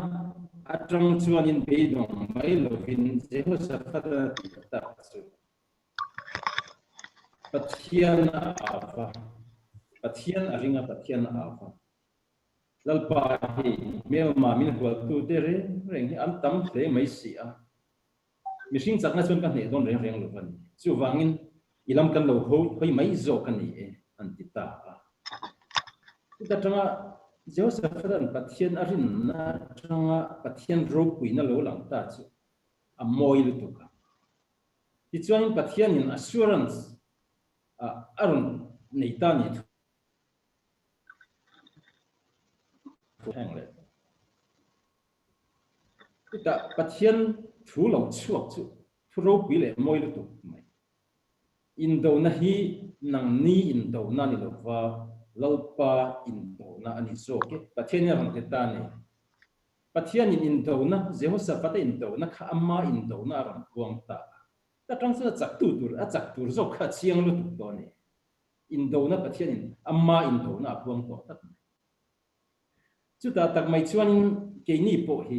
atang chuanin beidawng mai lovin Jehoshaphat-a tih tak chu Pathian a au va, Pathian a ring a, Pathian a au va. Lalpa hi hmelma min hualtute reng reng hi an tam hle mai si a. Mihring chakna chuan ka hneh dawn reng reng lo va ni. Chuvangin i lam kan lo hawi mai zawk a ni e, an ti ta a. Chuta tanga Jehoshaphat-a'n Pathian a rinna atanga Pathian ropuina lo lang ta chu a mawi lutuk a. Tichuanin Pathianin assurance a rawn nei ta ni thu heng leh. Chutah Pathian thu lo chhuak chu thu ropui leh mawi lutuk mai. Indona hi nangni indona ni lova Lalpa indona a ni zawk e. Pathianin a rawn ti ta a ni. Pathianin indona, Jehoshaphat-a indona kha ama indona a rawn puang ta a. Ta tang chuan a chak tu tur, a chak tur zawk kha a chiang lutuk tawh a ni. Indona Pathianin ama indona a puang tawh tlat mai. Chutah tak mai chuanin keini pawh hi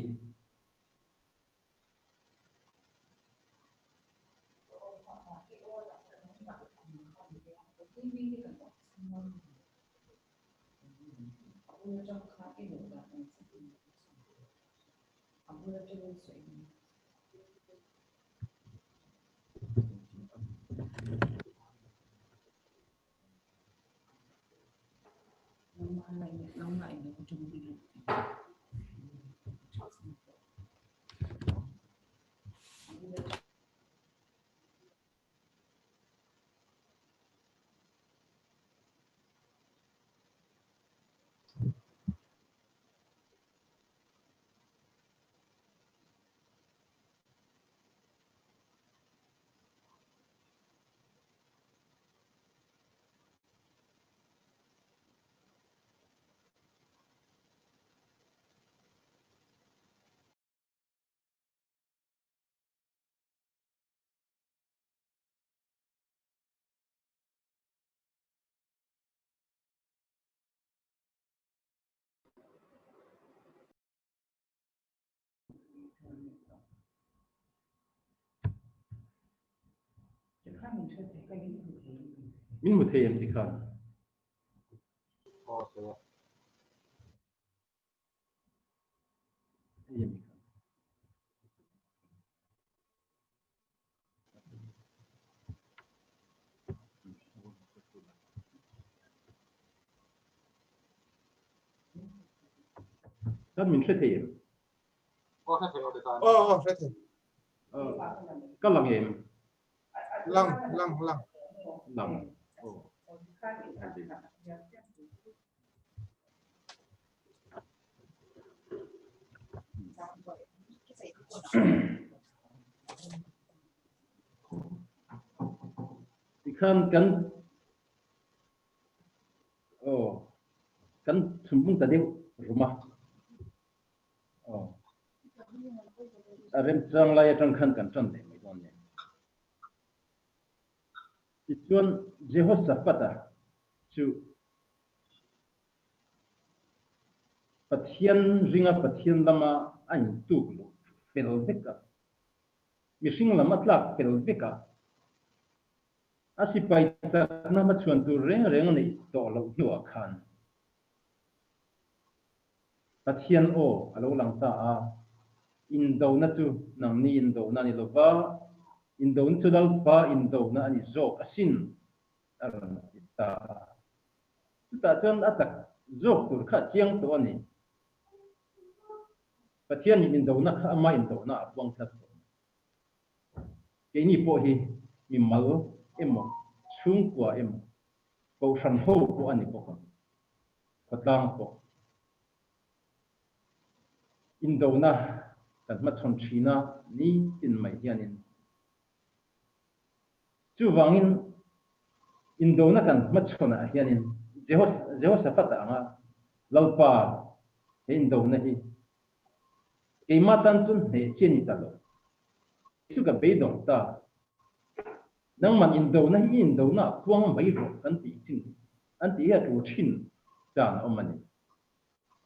Min hmu thei em tikhan? Kan min hre thei em? Aw, hre thei aw tikhan. Aw, aw, hre thei. Ka lang em? Lang, lang, lang. Lang. Aw. Tikhan kan aw kan chhumbung ta deuh rum a. Aw a remchang lai atang khan kan tan leh mai dawn nen. Tichuan Jehoshaphat-a chu Pathian ringa Pathian lama a intuk loh fel vek a, mihring lam a tlak fel vek a, a sipai chakna hmachhuan tur reng reng a neih tawh loh hnuah khan Pathian aw a lo lang ta a, Indona chu nangni indona a ni lova, indona chu Lalpa indona a ni zawk asin, a rawn ti ta a. Chutah chuan a tak zawk tur kha a chiang tawh a ni. Pathianin indona kha ama indona a puang tlat tawh a ni. Keini pawh hi mimal emaw, chhungkua emaw, kohhran ho pawh a ni bawk ang, khawtlang pawh. Indona kan hmachhawn thin a nitin mai hianin Chuvangin, indona kan hmachhawnah hianin Jehoshaphat-a anga Lalpa he indona hi keimah tan chuan hneh chi a ni ta lo. Chu ka beidawng ta. Nangman indona hi i indona ah puang mai rawh kan tih thin, an tih hi a tul thin dan a awm a ni.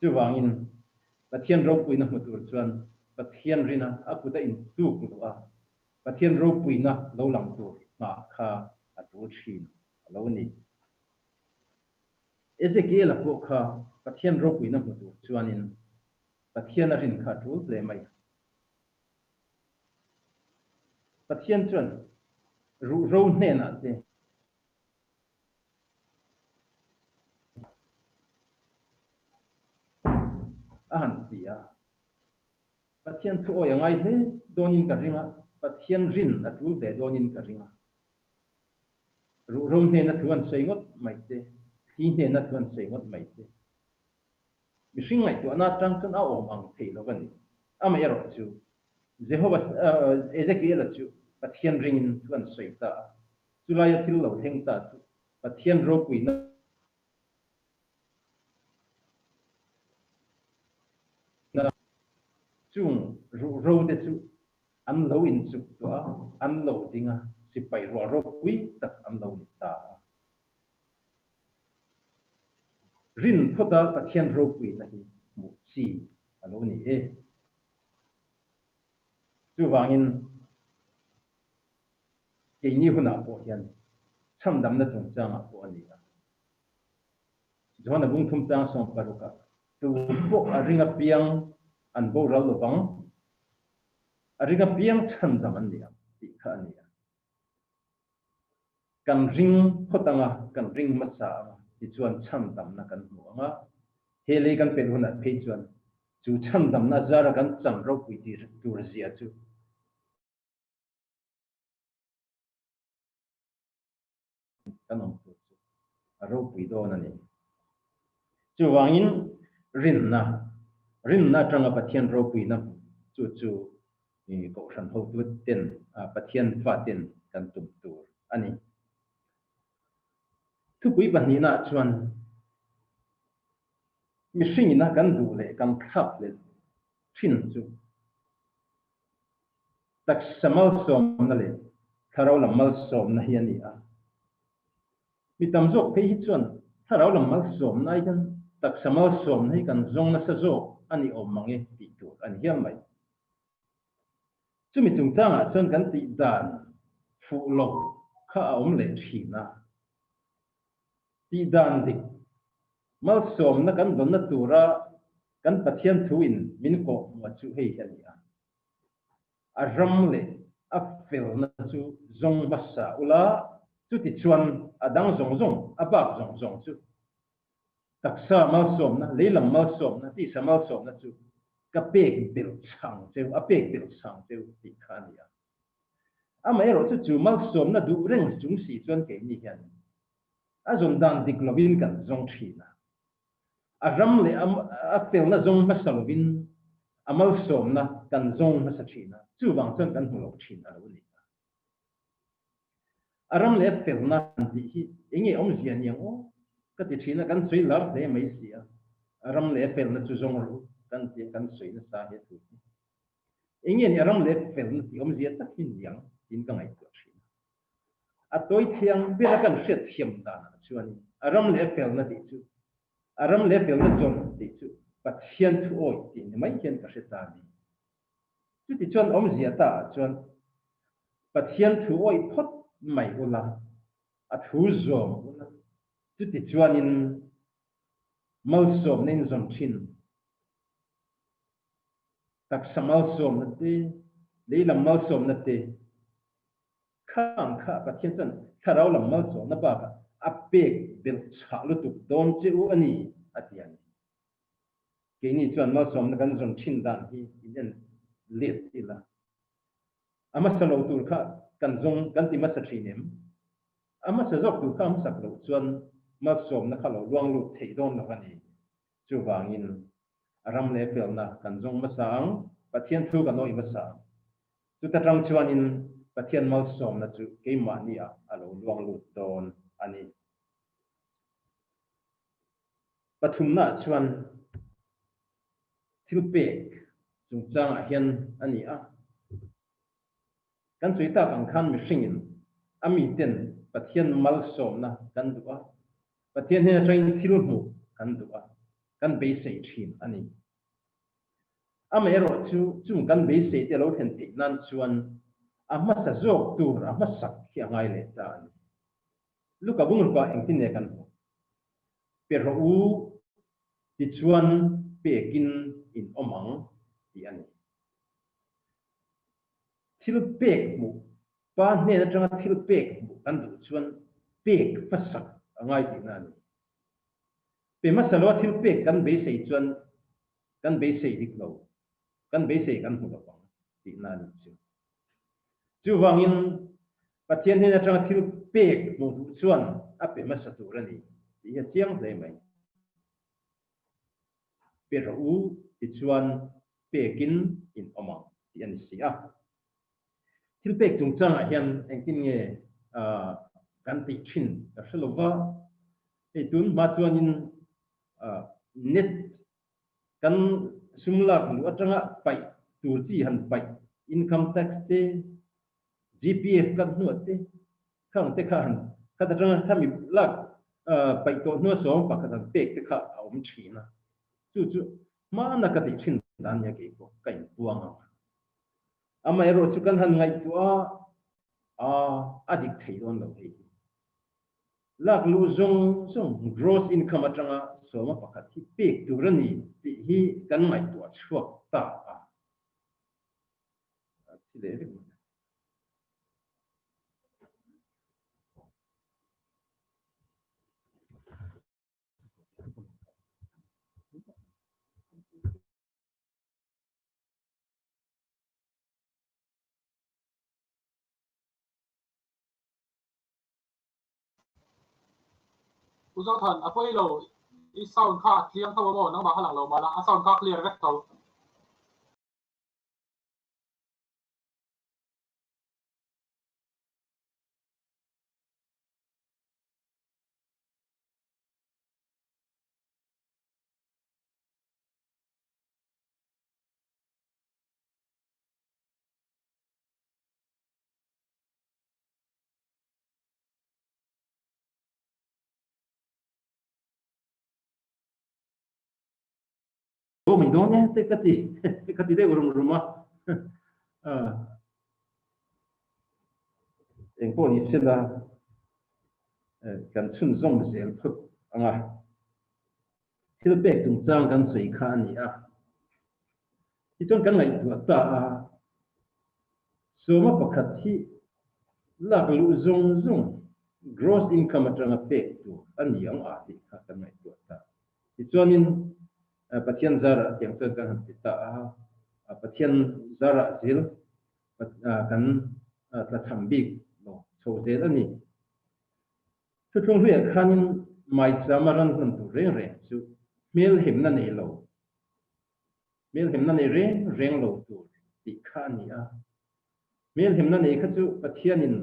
Chuvangin, Pathian ropuina hmu tur chuan Pathian rina a kut a intuk luh a, Pathian ropuina lo lang tur nghah kha a tul thin a lo ni. Ezekiel-a pawh kha Pathian ropuina hmu tur chuanin Pathian a rin kha a tul hle mai. Pathian chuan ruhro hnenah te, A han ti a, Pathian thu awi a ngai hle dawnin ka ring a, Pathian rin a tul ve dawnin ka ring a. Ruhro hnena thu an sawi ngawt mai te, thli hnena thu an sawi ngawt mai te, mihring ngaihtuahna atang chuan a awm ang thei lo a ni. Amaherawhchu, Jehovah, Ezekiel-a chu Pathian ringin thu an sawi ta a, Chulaia thil lo thleng ta chu Pathian ropuina chung ruhro te chu an lo inchuk tuah a, an lo ding a, sipai rual ropui tak an lo ni ta a. Rin phawta Pathian ropuina hi hmuh chi a lo ni e. Chuvangin Keini hunah pawh hian chhamdamna chungchangah pawh a ni a. Johana bungthum chang 60 ah tu pawh a ring apiang an boral lovang, a ring apiang chhandam an ni ang tih kha a ni a. Kan ring phawt anga, kan ring hmasa anga tichuan chhandamna kan hmu ang a. He lei kan pelh hunah phei chuan chu chhandamna zara kan chan ropui tur zia chu Kan awm tur chu a ropui dawn a ni. Chuvangin rinna, rinna atanga Pathian ropuina hmu chu chu Kohhran hotu ten, Pathian fa ten kan tum tur a ni. Thupui pahnihnaah chuan mihringina kan duh leh kan thlak leh thin chu Taksa malsawmna leh thlarau lam malsawmna hi a ni a. Mi tam zawk phei hi chuan thlarau lam malsawmna ai hian taksa malsawmna hi kan zawng nasa zawk a ni awm mang e tih tur a ni hial mai. Chumi chungchangah chuan kan tih dan fuh lo kha a awm leh thin a. Tih dan dik malsawmna kan dawnna tura kan Pathian thuin min kawhhmuh chu hei hi a ni a. A ram leh a felna chu zawng hmasa ula, chutichuan a dang zawng zawng, a bak zawng zawng chu taksa malsawmna, leilam malsawmna, tisa malsawmna chu ka pek belh chang cheu, a pek belh chang cheu tih kha a ni a. Amaherawh chu chu malsawmna duh reng chung si chuan keini hian a zawn dan dik lovin kan zawng thin a. A ram leh a felna zawng hmasa lovin a malsawmna kan zawng hmasa thin a, chuvang chuan kan hmu lo thin a lo ni a. A ram leh a felna kan tih hi eng nge awmzia niang aw ka ti thin a, kan sawi lar hle mai si a. A ram leh a felna chu zawng rawh u kan ti a, kan sawi nasa he thu hi. Eng nge ni a ram leh felna tih awmzia tak hi niang tiin ka ngaihtuah thin a. A tawi thiang ber a kan hriat thiam danah chuanin a ram leh felna tih chu a ram leh felna zawm tih chu Pathian thu awi tih ni mai hian ka hre ta a ni. Chuti chuan awmzia ta ah chuan Pathian thu awi phawt mai ula, a thu zawm ula, chuti chuanin malsawmna in zawm thin. Taksa malsawmna te, leilam malsawmna te, khang kha Pathian chuan thlarau lam malsawmna bakah a pek belh chhah lutuk dawn che u a ni, a ti a ni. Keini chuan malsawmna kan zawn thin dan hi in en let ila. A hmasa lo tur kha kan zawng kan ti hmasa thin em? A hmasa zawk tur kha a hmasak loh chuan malsawmna kha lo luang lut theih dawn lo a ni. Chuvangin a ram leh felna kan zawng hmasa ang, Pathian thu kan awih hmasa ang. Chuta tang chuanin Pathian malsawmna chu keimahniah a lo luang lut dawn a ni. Pathumnaah chuan thil pek chungchangah hian a ni a. Kan sawi tak ang khan mihringin a miten Pathian malsawmna kan duh a, Pathian hnen atangin thil hmuh kan duh a, kan beisei thin a ni. Amaherawh chu chung kan beisei te lo thlen theih nan chuan a hmasa zawk tur a hmasak hi a ngai leh ta a ni. Luka bungrukah engtin nge kan hmuh? Pe rawh u tichuan pekin in awm ang tih a ni. Thil pek hmuh, pa hnen atanga thil pek hmuh kan duh chuan pek hmasak a ngai tihna a ni. Pe hmasa loa thil pek kan beisei chuan kan beisei dik lo, kan beisei kan hmu lo ang tihna a nih chu. Chuvangin Pathian hnen atanga thil pek hmuh duh chuan a pe hmasa tur a ni tih hi a chiang hle mai. Pe rawh u tichuan pekin in awm ang tih a ni si a. Thil pek chungchangah hian engtin nge kan tih thin ka hre lo va, hei tun hma chuanin net kan sum lak luh atanga paih tur chi han paih income tax te, GPF kan hnuah te, khang te kha han khat atanga khami lak paih tawh hnua sawm pakhat han pek te kha a awm thin a. Chu chu hmana ka tih thin dan nia kei pawh ka inpuang ang. Amaherawh chu kan han ngaihtuah a, a dik thei dawn lo hei hi. Lak luh zawng zawng gross income atanga sawma pakhat hi pek tur a ni tih hi kan ngaihtuah chhuak ta a. A thi leh vek mai. U Zothan, a pawi lo, i sound kha a tliang tho a maw? Nangmah kha lang lo mah la, a sound kha a clear vek tho. Aw mai dawn e te ka ti ka ti deuh rum rum a. Engpawh ni sela kan chhunzawm zel phawt ang a. Thil pek chungchang kan sawi kha a ni a. Tichuan kan ngaihtuah ta a, sawma pakhat hi lak luh zawng zawng gross income atanga pek tur a ni ang a tih kha kan ngaihtuah ta. Tichuanin Pathian zarah tiang chuan kan han ti ta a, Pathian zarah zel kan tlachham bik lo chho zel a ni. Thuthlung hluiah khanin maichama ran hman tur reng reng chu hmelhemna nei lo, hmelhemna nei reng reng lo tur tih kha a ni a. Hmelhemna nei kha chu Pathianin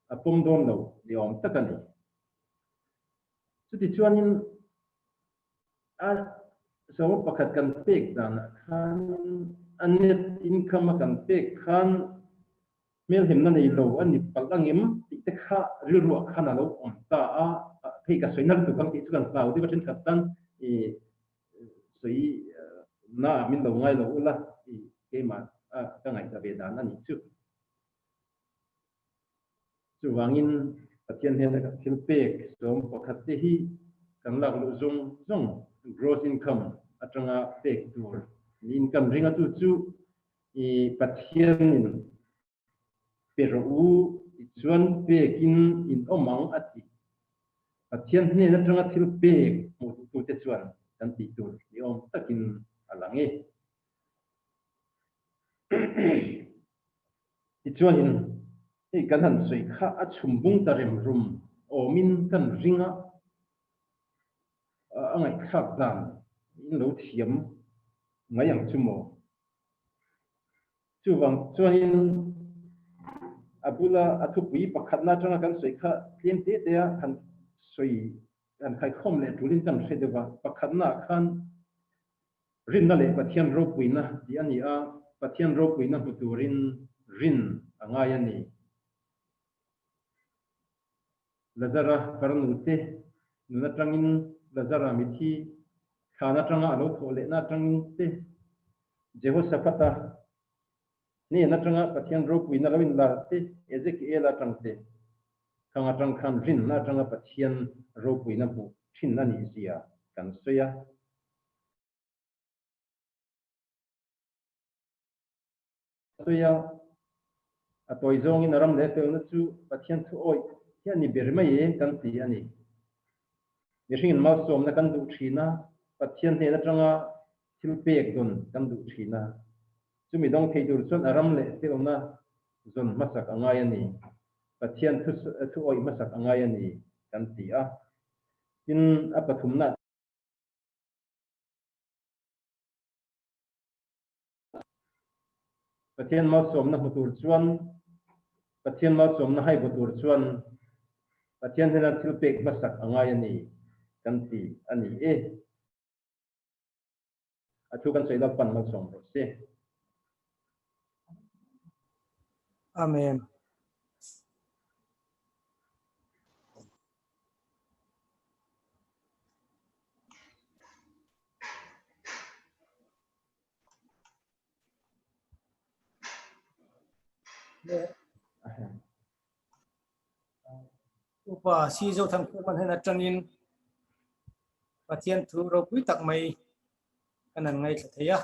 a pawm dawn lo ni awm tak a ni. Chutichuanin a sawma pakhat kan pek danah khanin a net income a kan pek khan hmelhemna nei lo a ni palh angem tih te kha rilruah khan a lo awm ta a, hei ka sawi na lutuk ang tih chu kan hlau deuh a thenkhat tan i sawi na ah min lo ngai lo ula i keimah a ka ngaihtuah ve dan a nih chu. Chuvangin Pathian hnena kan thil pek sawm pakhat te hi kan lak luh zawng zawng gross income atanga pek tur niin kan ring a, chu chu i Pathianin pe rawh u tichuan pekin in awm ang a ti. Pathian hnen atanga thil pek hmuh duhtute chuan kan tih tur ni awm takin a lang e. Tichuanin, hei kan han sawi kha a chhum bung ta rem rum awmin kan ring a, a ngaihthlak dan in lo thiam mai ang chu maw? Chuvang chuanin a bula a thupui pakhatna atanga kan sawi kha tlem te te a han sawi han khaikhawm leh tulin kan hre deuh a, pakhatnaah khan Rinna leh Pathian ropuina tih a ni a, Pathian ropuina hmu turin rin a ngai a ni. Lazara farnu te nun atangin Lazara mithi thlan atanga a lo thawh lehna atangin te, Jehoshaphat-a hnen atanga Pathian ropuina lo inlar te, Ezekiel-a atang te, khang atang khan rinna atanga Pathian ropuina hmuh thin a nih zia kan sawi a. Sawi a, a tawi zawngin a ram leh felna chu Pathian thu awih hi a ni ber mai e kan ti a ni. Mihringin malsawmna kan duh thin a, Pathian hnen atanga thil pek dawn kan duh thin a. Chumi dawng thei tur chuan a ram leh felna zawn hmasak a ngai a ni. Pathian thu awih hmasak a ngai a ni kan ti a. Tin, a pathumna. Pathian malsawmna hmu tur chuan, Pathian malsawmna hai bu tur chuan Pathian hnena thil pek hmasak a ngai a ni kan ti a ni e. A thu kan sawi Lalpan malsawm rawh se. Amen. Upa si zo thang khu man hen atangin Pathian thu ropui tak mai kan an ngaithla thei a.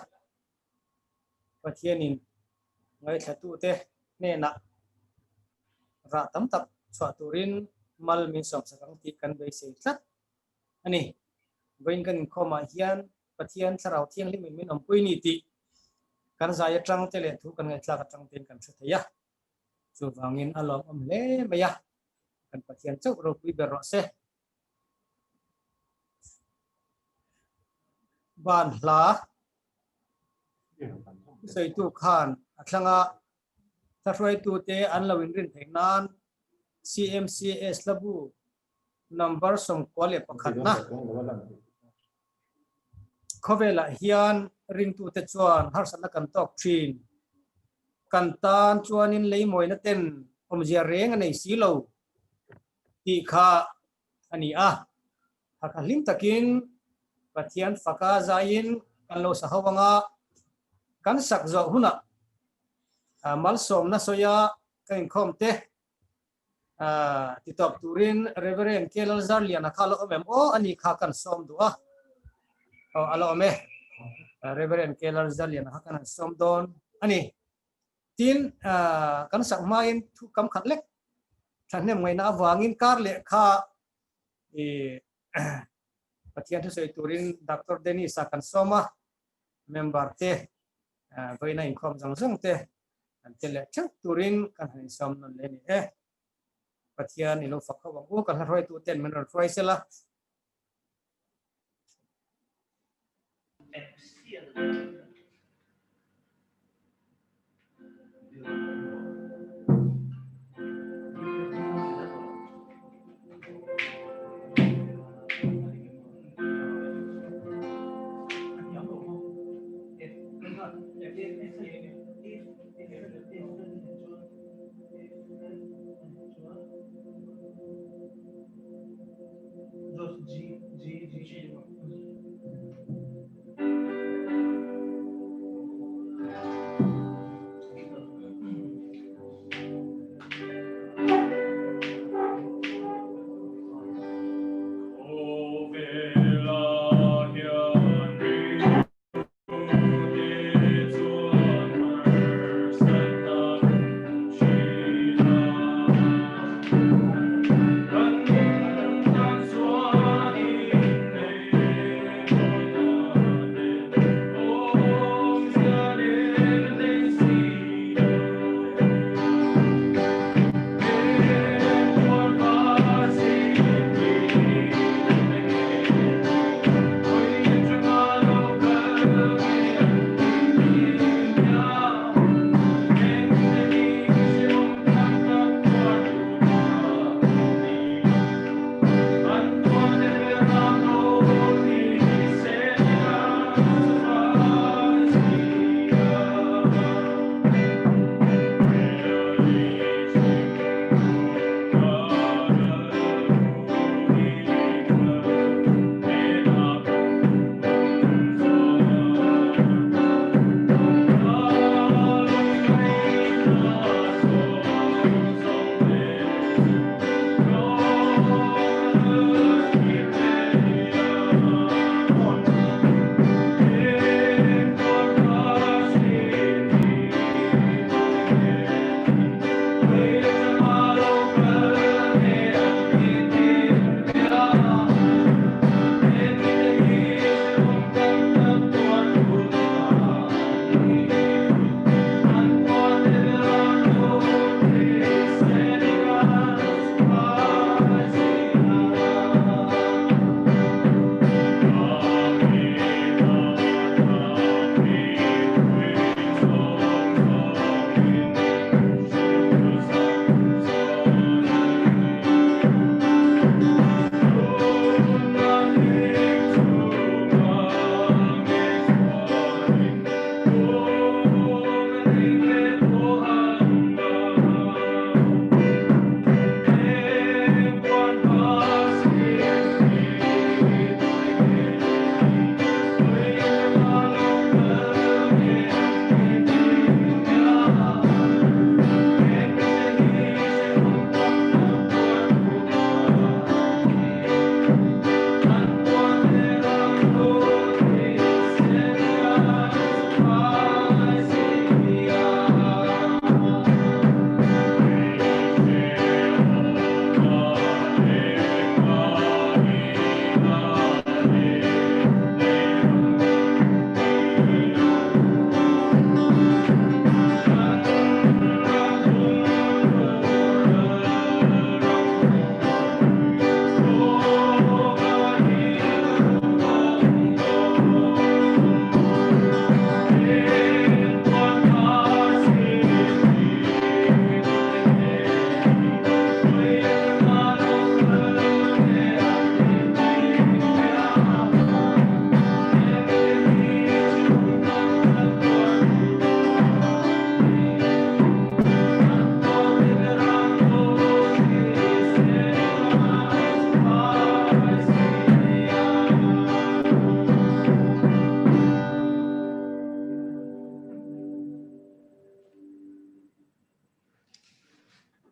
Pathianin ngaithlatute hnenah rah tam tak chhuah turin mal min sawmsak ang tih kan beisei tlat a ni. Vawiin kan inkhawmah hian Pathian Thlarau Thianghlimin min awmpui ni tih kan zai atang te leh thu kan ngaihthlak atang tein kan hre thei a. Chuvangin a lawmawm hle mai a, kan Pathian chauh ropui ber rawh se. Ban hla sawitu khan a thlanga thlahruaitute an lo inrin theih nan CMCS hlabu number 91 na khawvelah hian ringtute chuan harsatna kan tawk thin. Kan tan chuanin leimawina ten awmzia reng a nei si lo tih kha a ni a. Hakha hlim takin Pathian faka zaiin kan lo sa ho anga kan sak zawh hunah malsawmna sawia ka inkhawm te. Titawp turin Reverend K Lalzarliana kha a la awm em aw a ni kha kan sawm duh a. Aw a la awm e. Reverend K Lalzarliana kha kan han sawm dawn a ni. Tin kan sak hmain thu kam khat lek thahnem ngaihna avangin kar leh kha i Pathian thusawi turin Doctor Dennis a kan sawm a, member te vawiina inkhawm zawng zawng te an tel leh theuh turin kan han insawm nawn leh a ni e. Pathian i lo fak ho ang u, kan hla hruaitu ten min rawn hruai sela.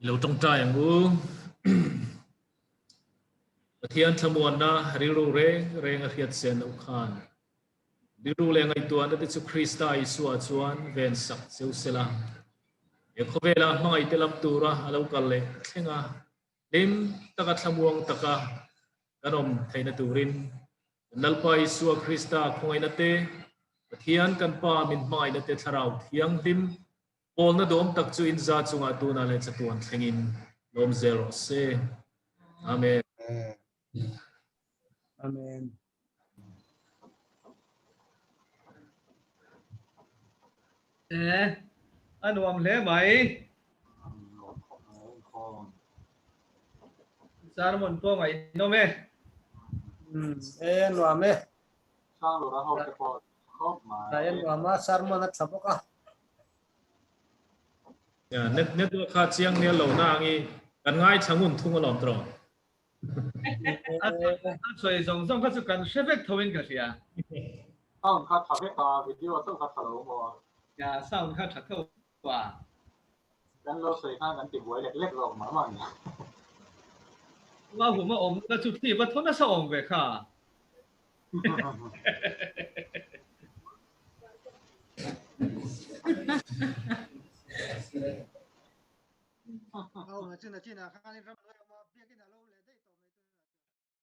Lo tawngtai ang u. Pathian thlamuanna rilru reng reng a hriat sen loh khan rilru leh ngaihtuahna te chu Krista Isua chuan ven sak cheu sela. He khawvela hmangaihte lam tura a lo kal leh thleng a, hlim taka thlamuang taka kan awm theihna turin kan Lalpa Isua Krista khawngaihna te, Pathian kan Pa min hmangaihna te Thlarau Thianghlim Pawlna dawm tak chu in za chungah tunah leh chatuan thlengin lawm zel rawh se. Amen. Amen. Eh, a nuam hle mai. Sermon pawh ngaihnawm e. E nuam e. Sanglura ho te pawh khawp mai. Rai a nuam a, sermon a tha bawk a. Ya, net network kha chiang nel lo na angi kan ngaithla ngun thung alawm tawh. A sawi zawng zawng kha chu kan hre vek tho in ka hria. Sound kha tha vek a, video chauh kha tha lo maw? Ya, sound kha tha tho a. Kan lo sawi khan kan ti buai lek lek zawk mah mah ni. Ua huma awmna chu thi va tho nasa awm ve kha. Au, chin a chin a khan in ram.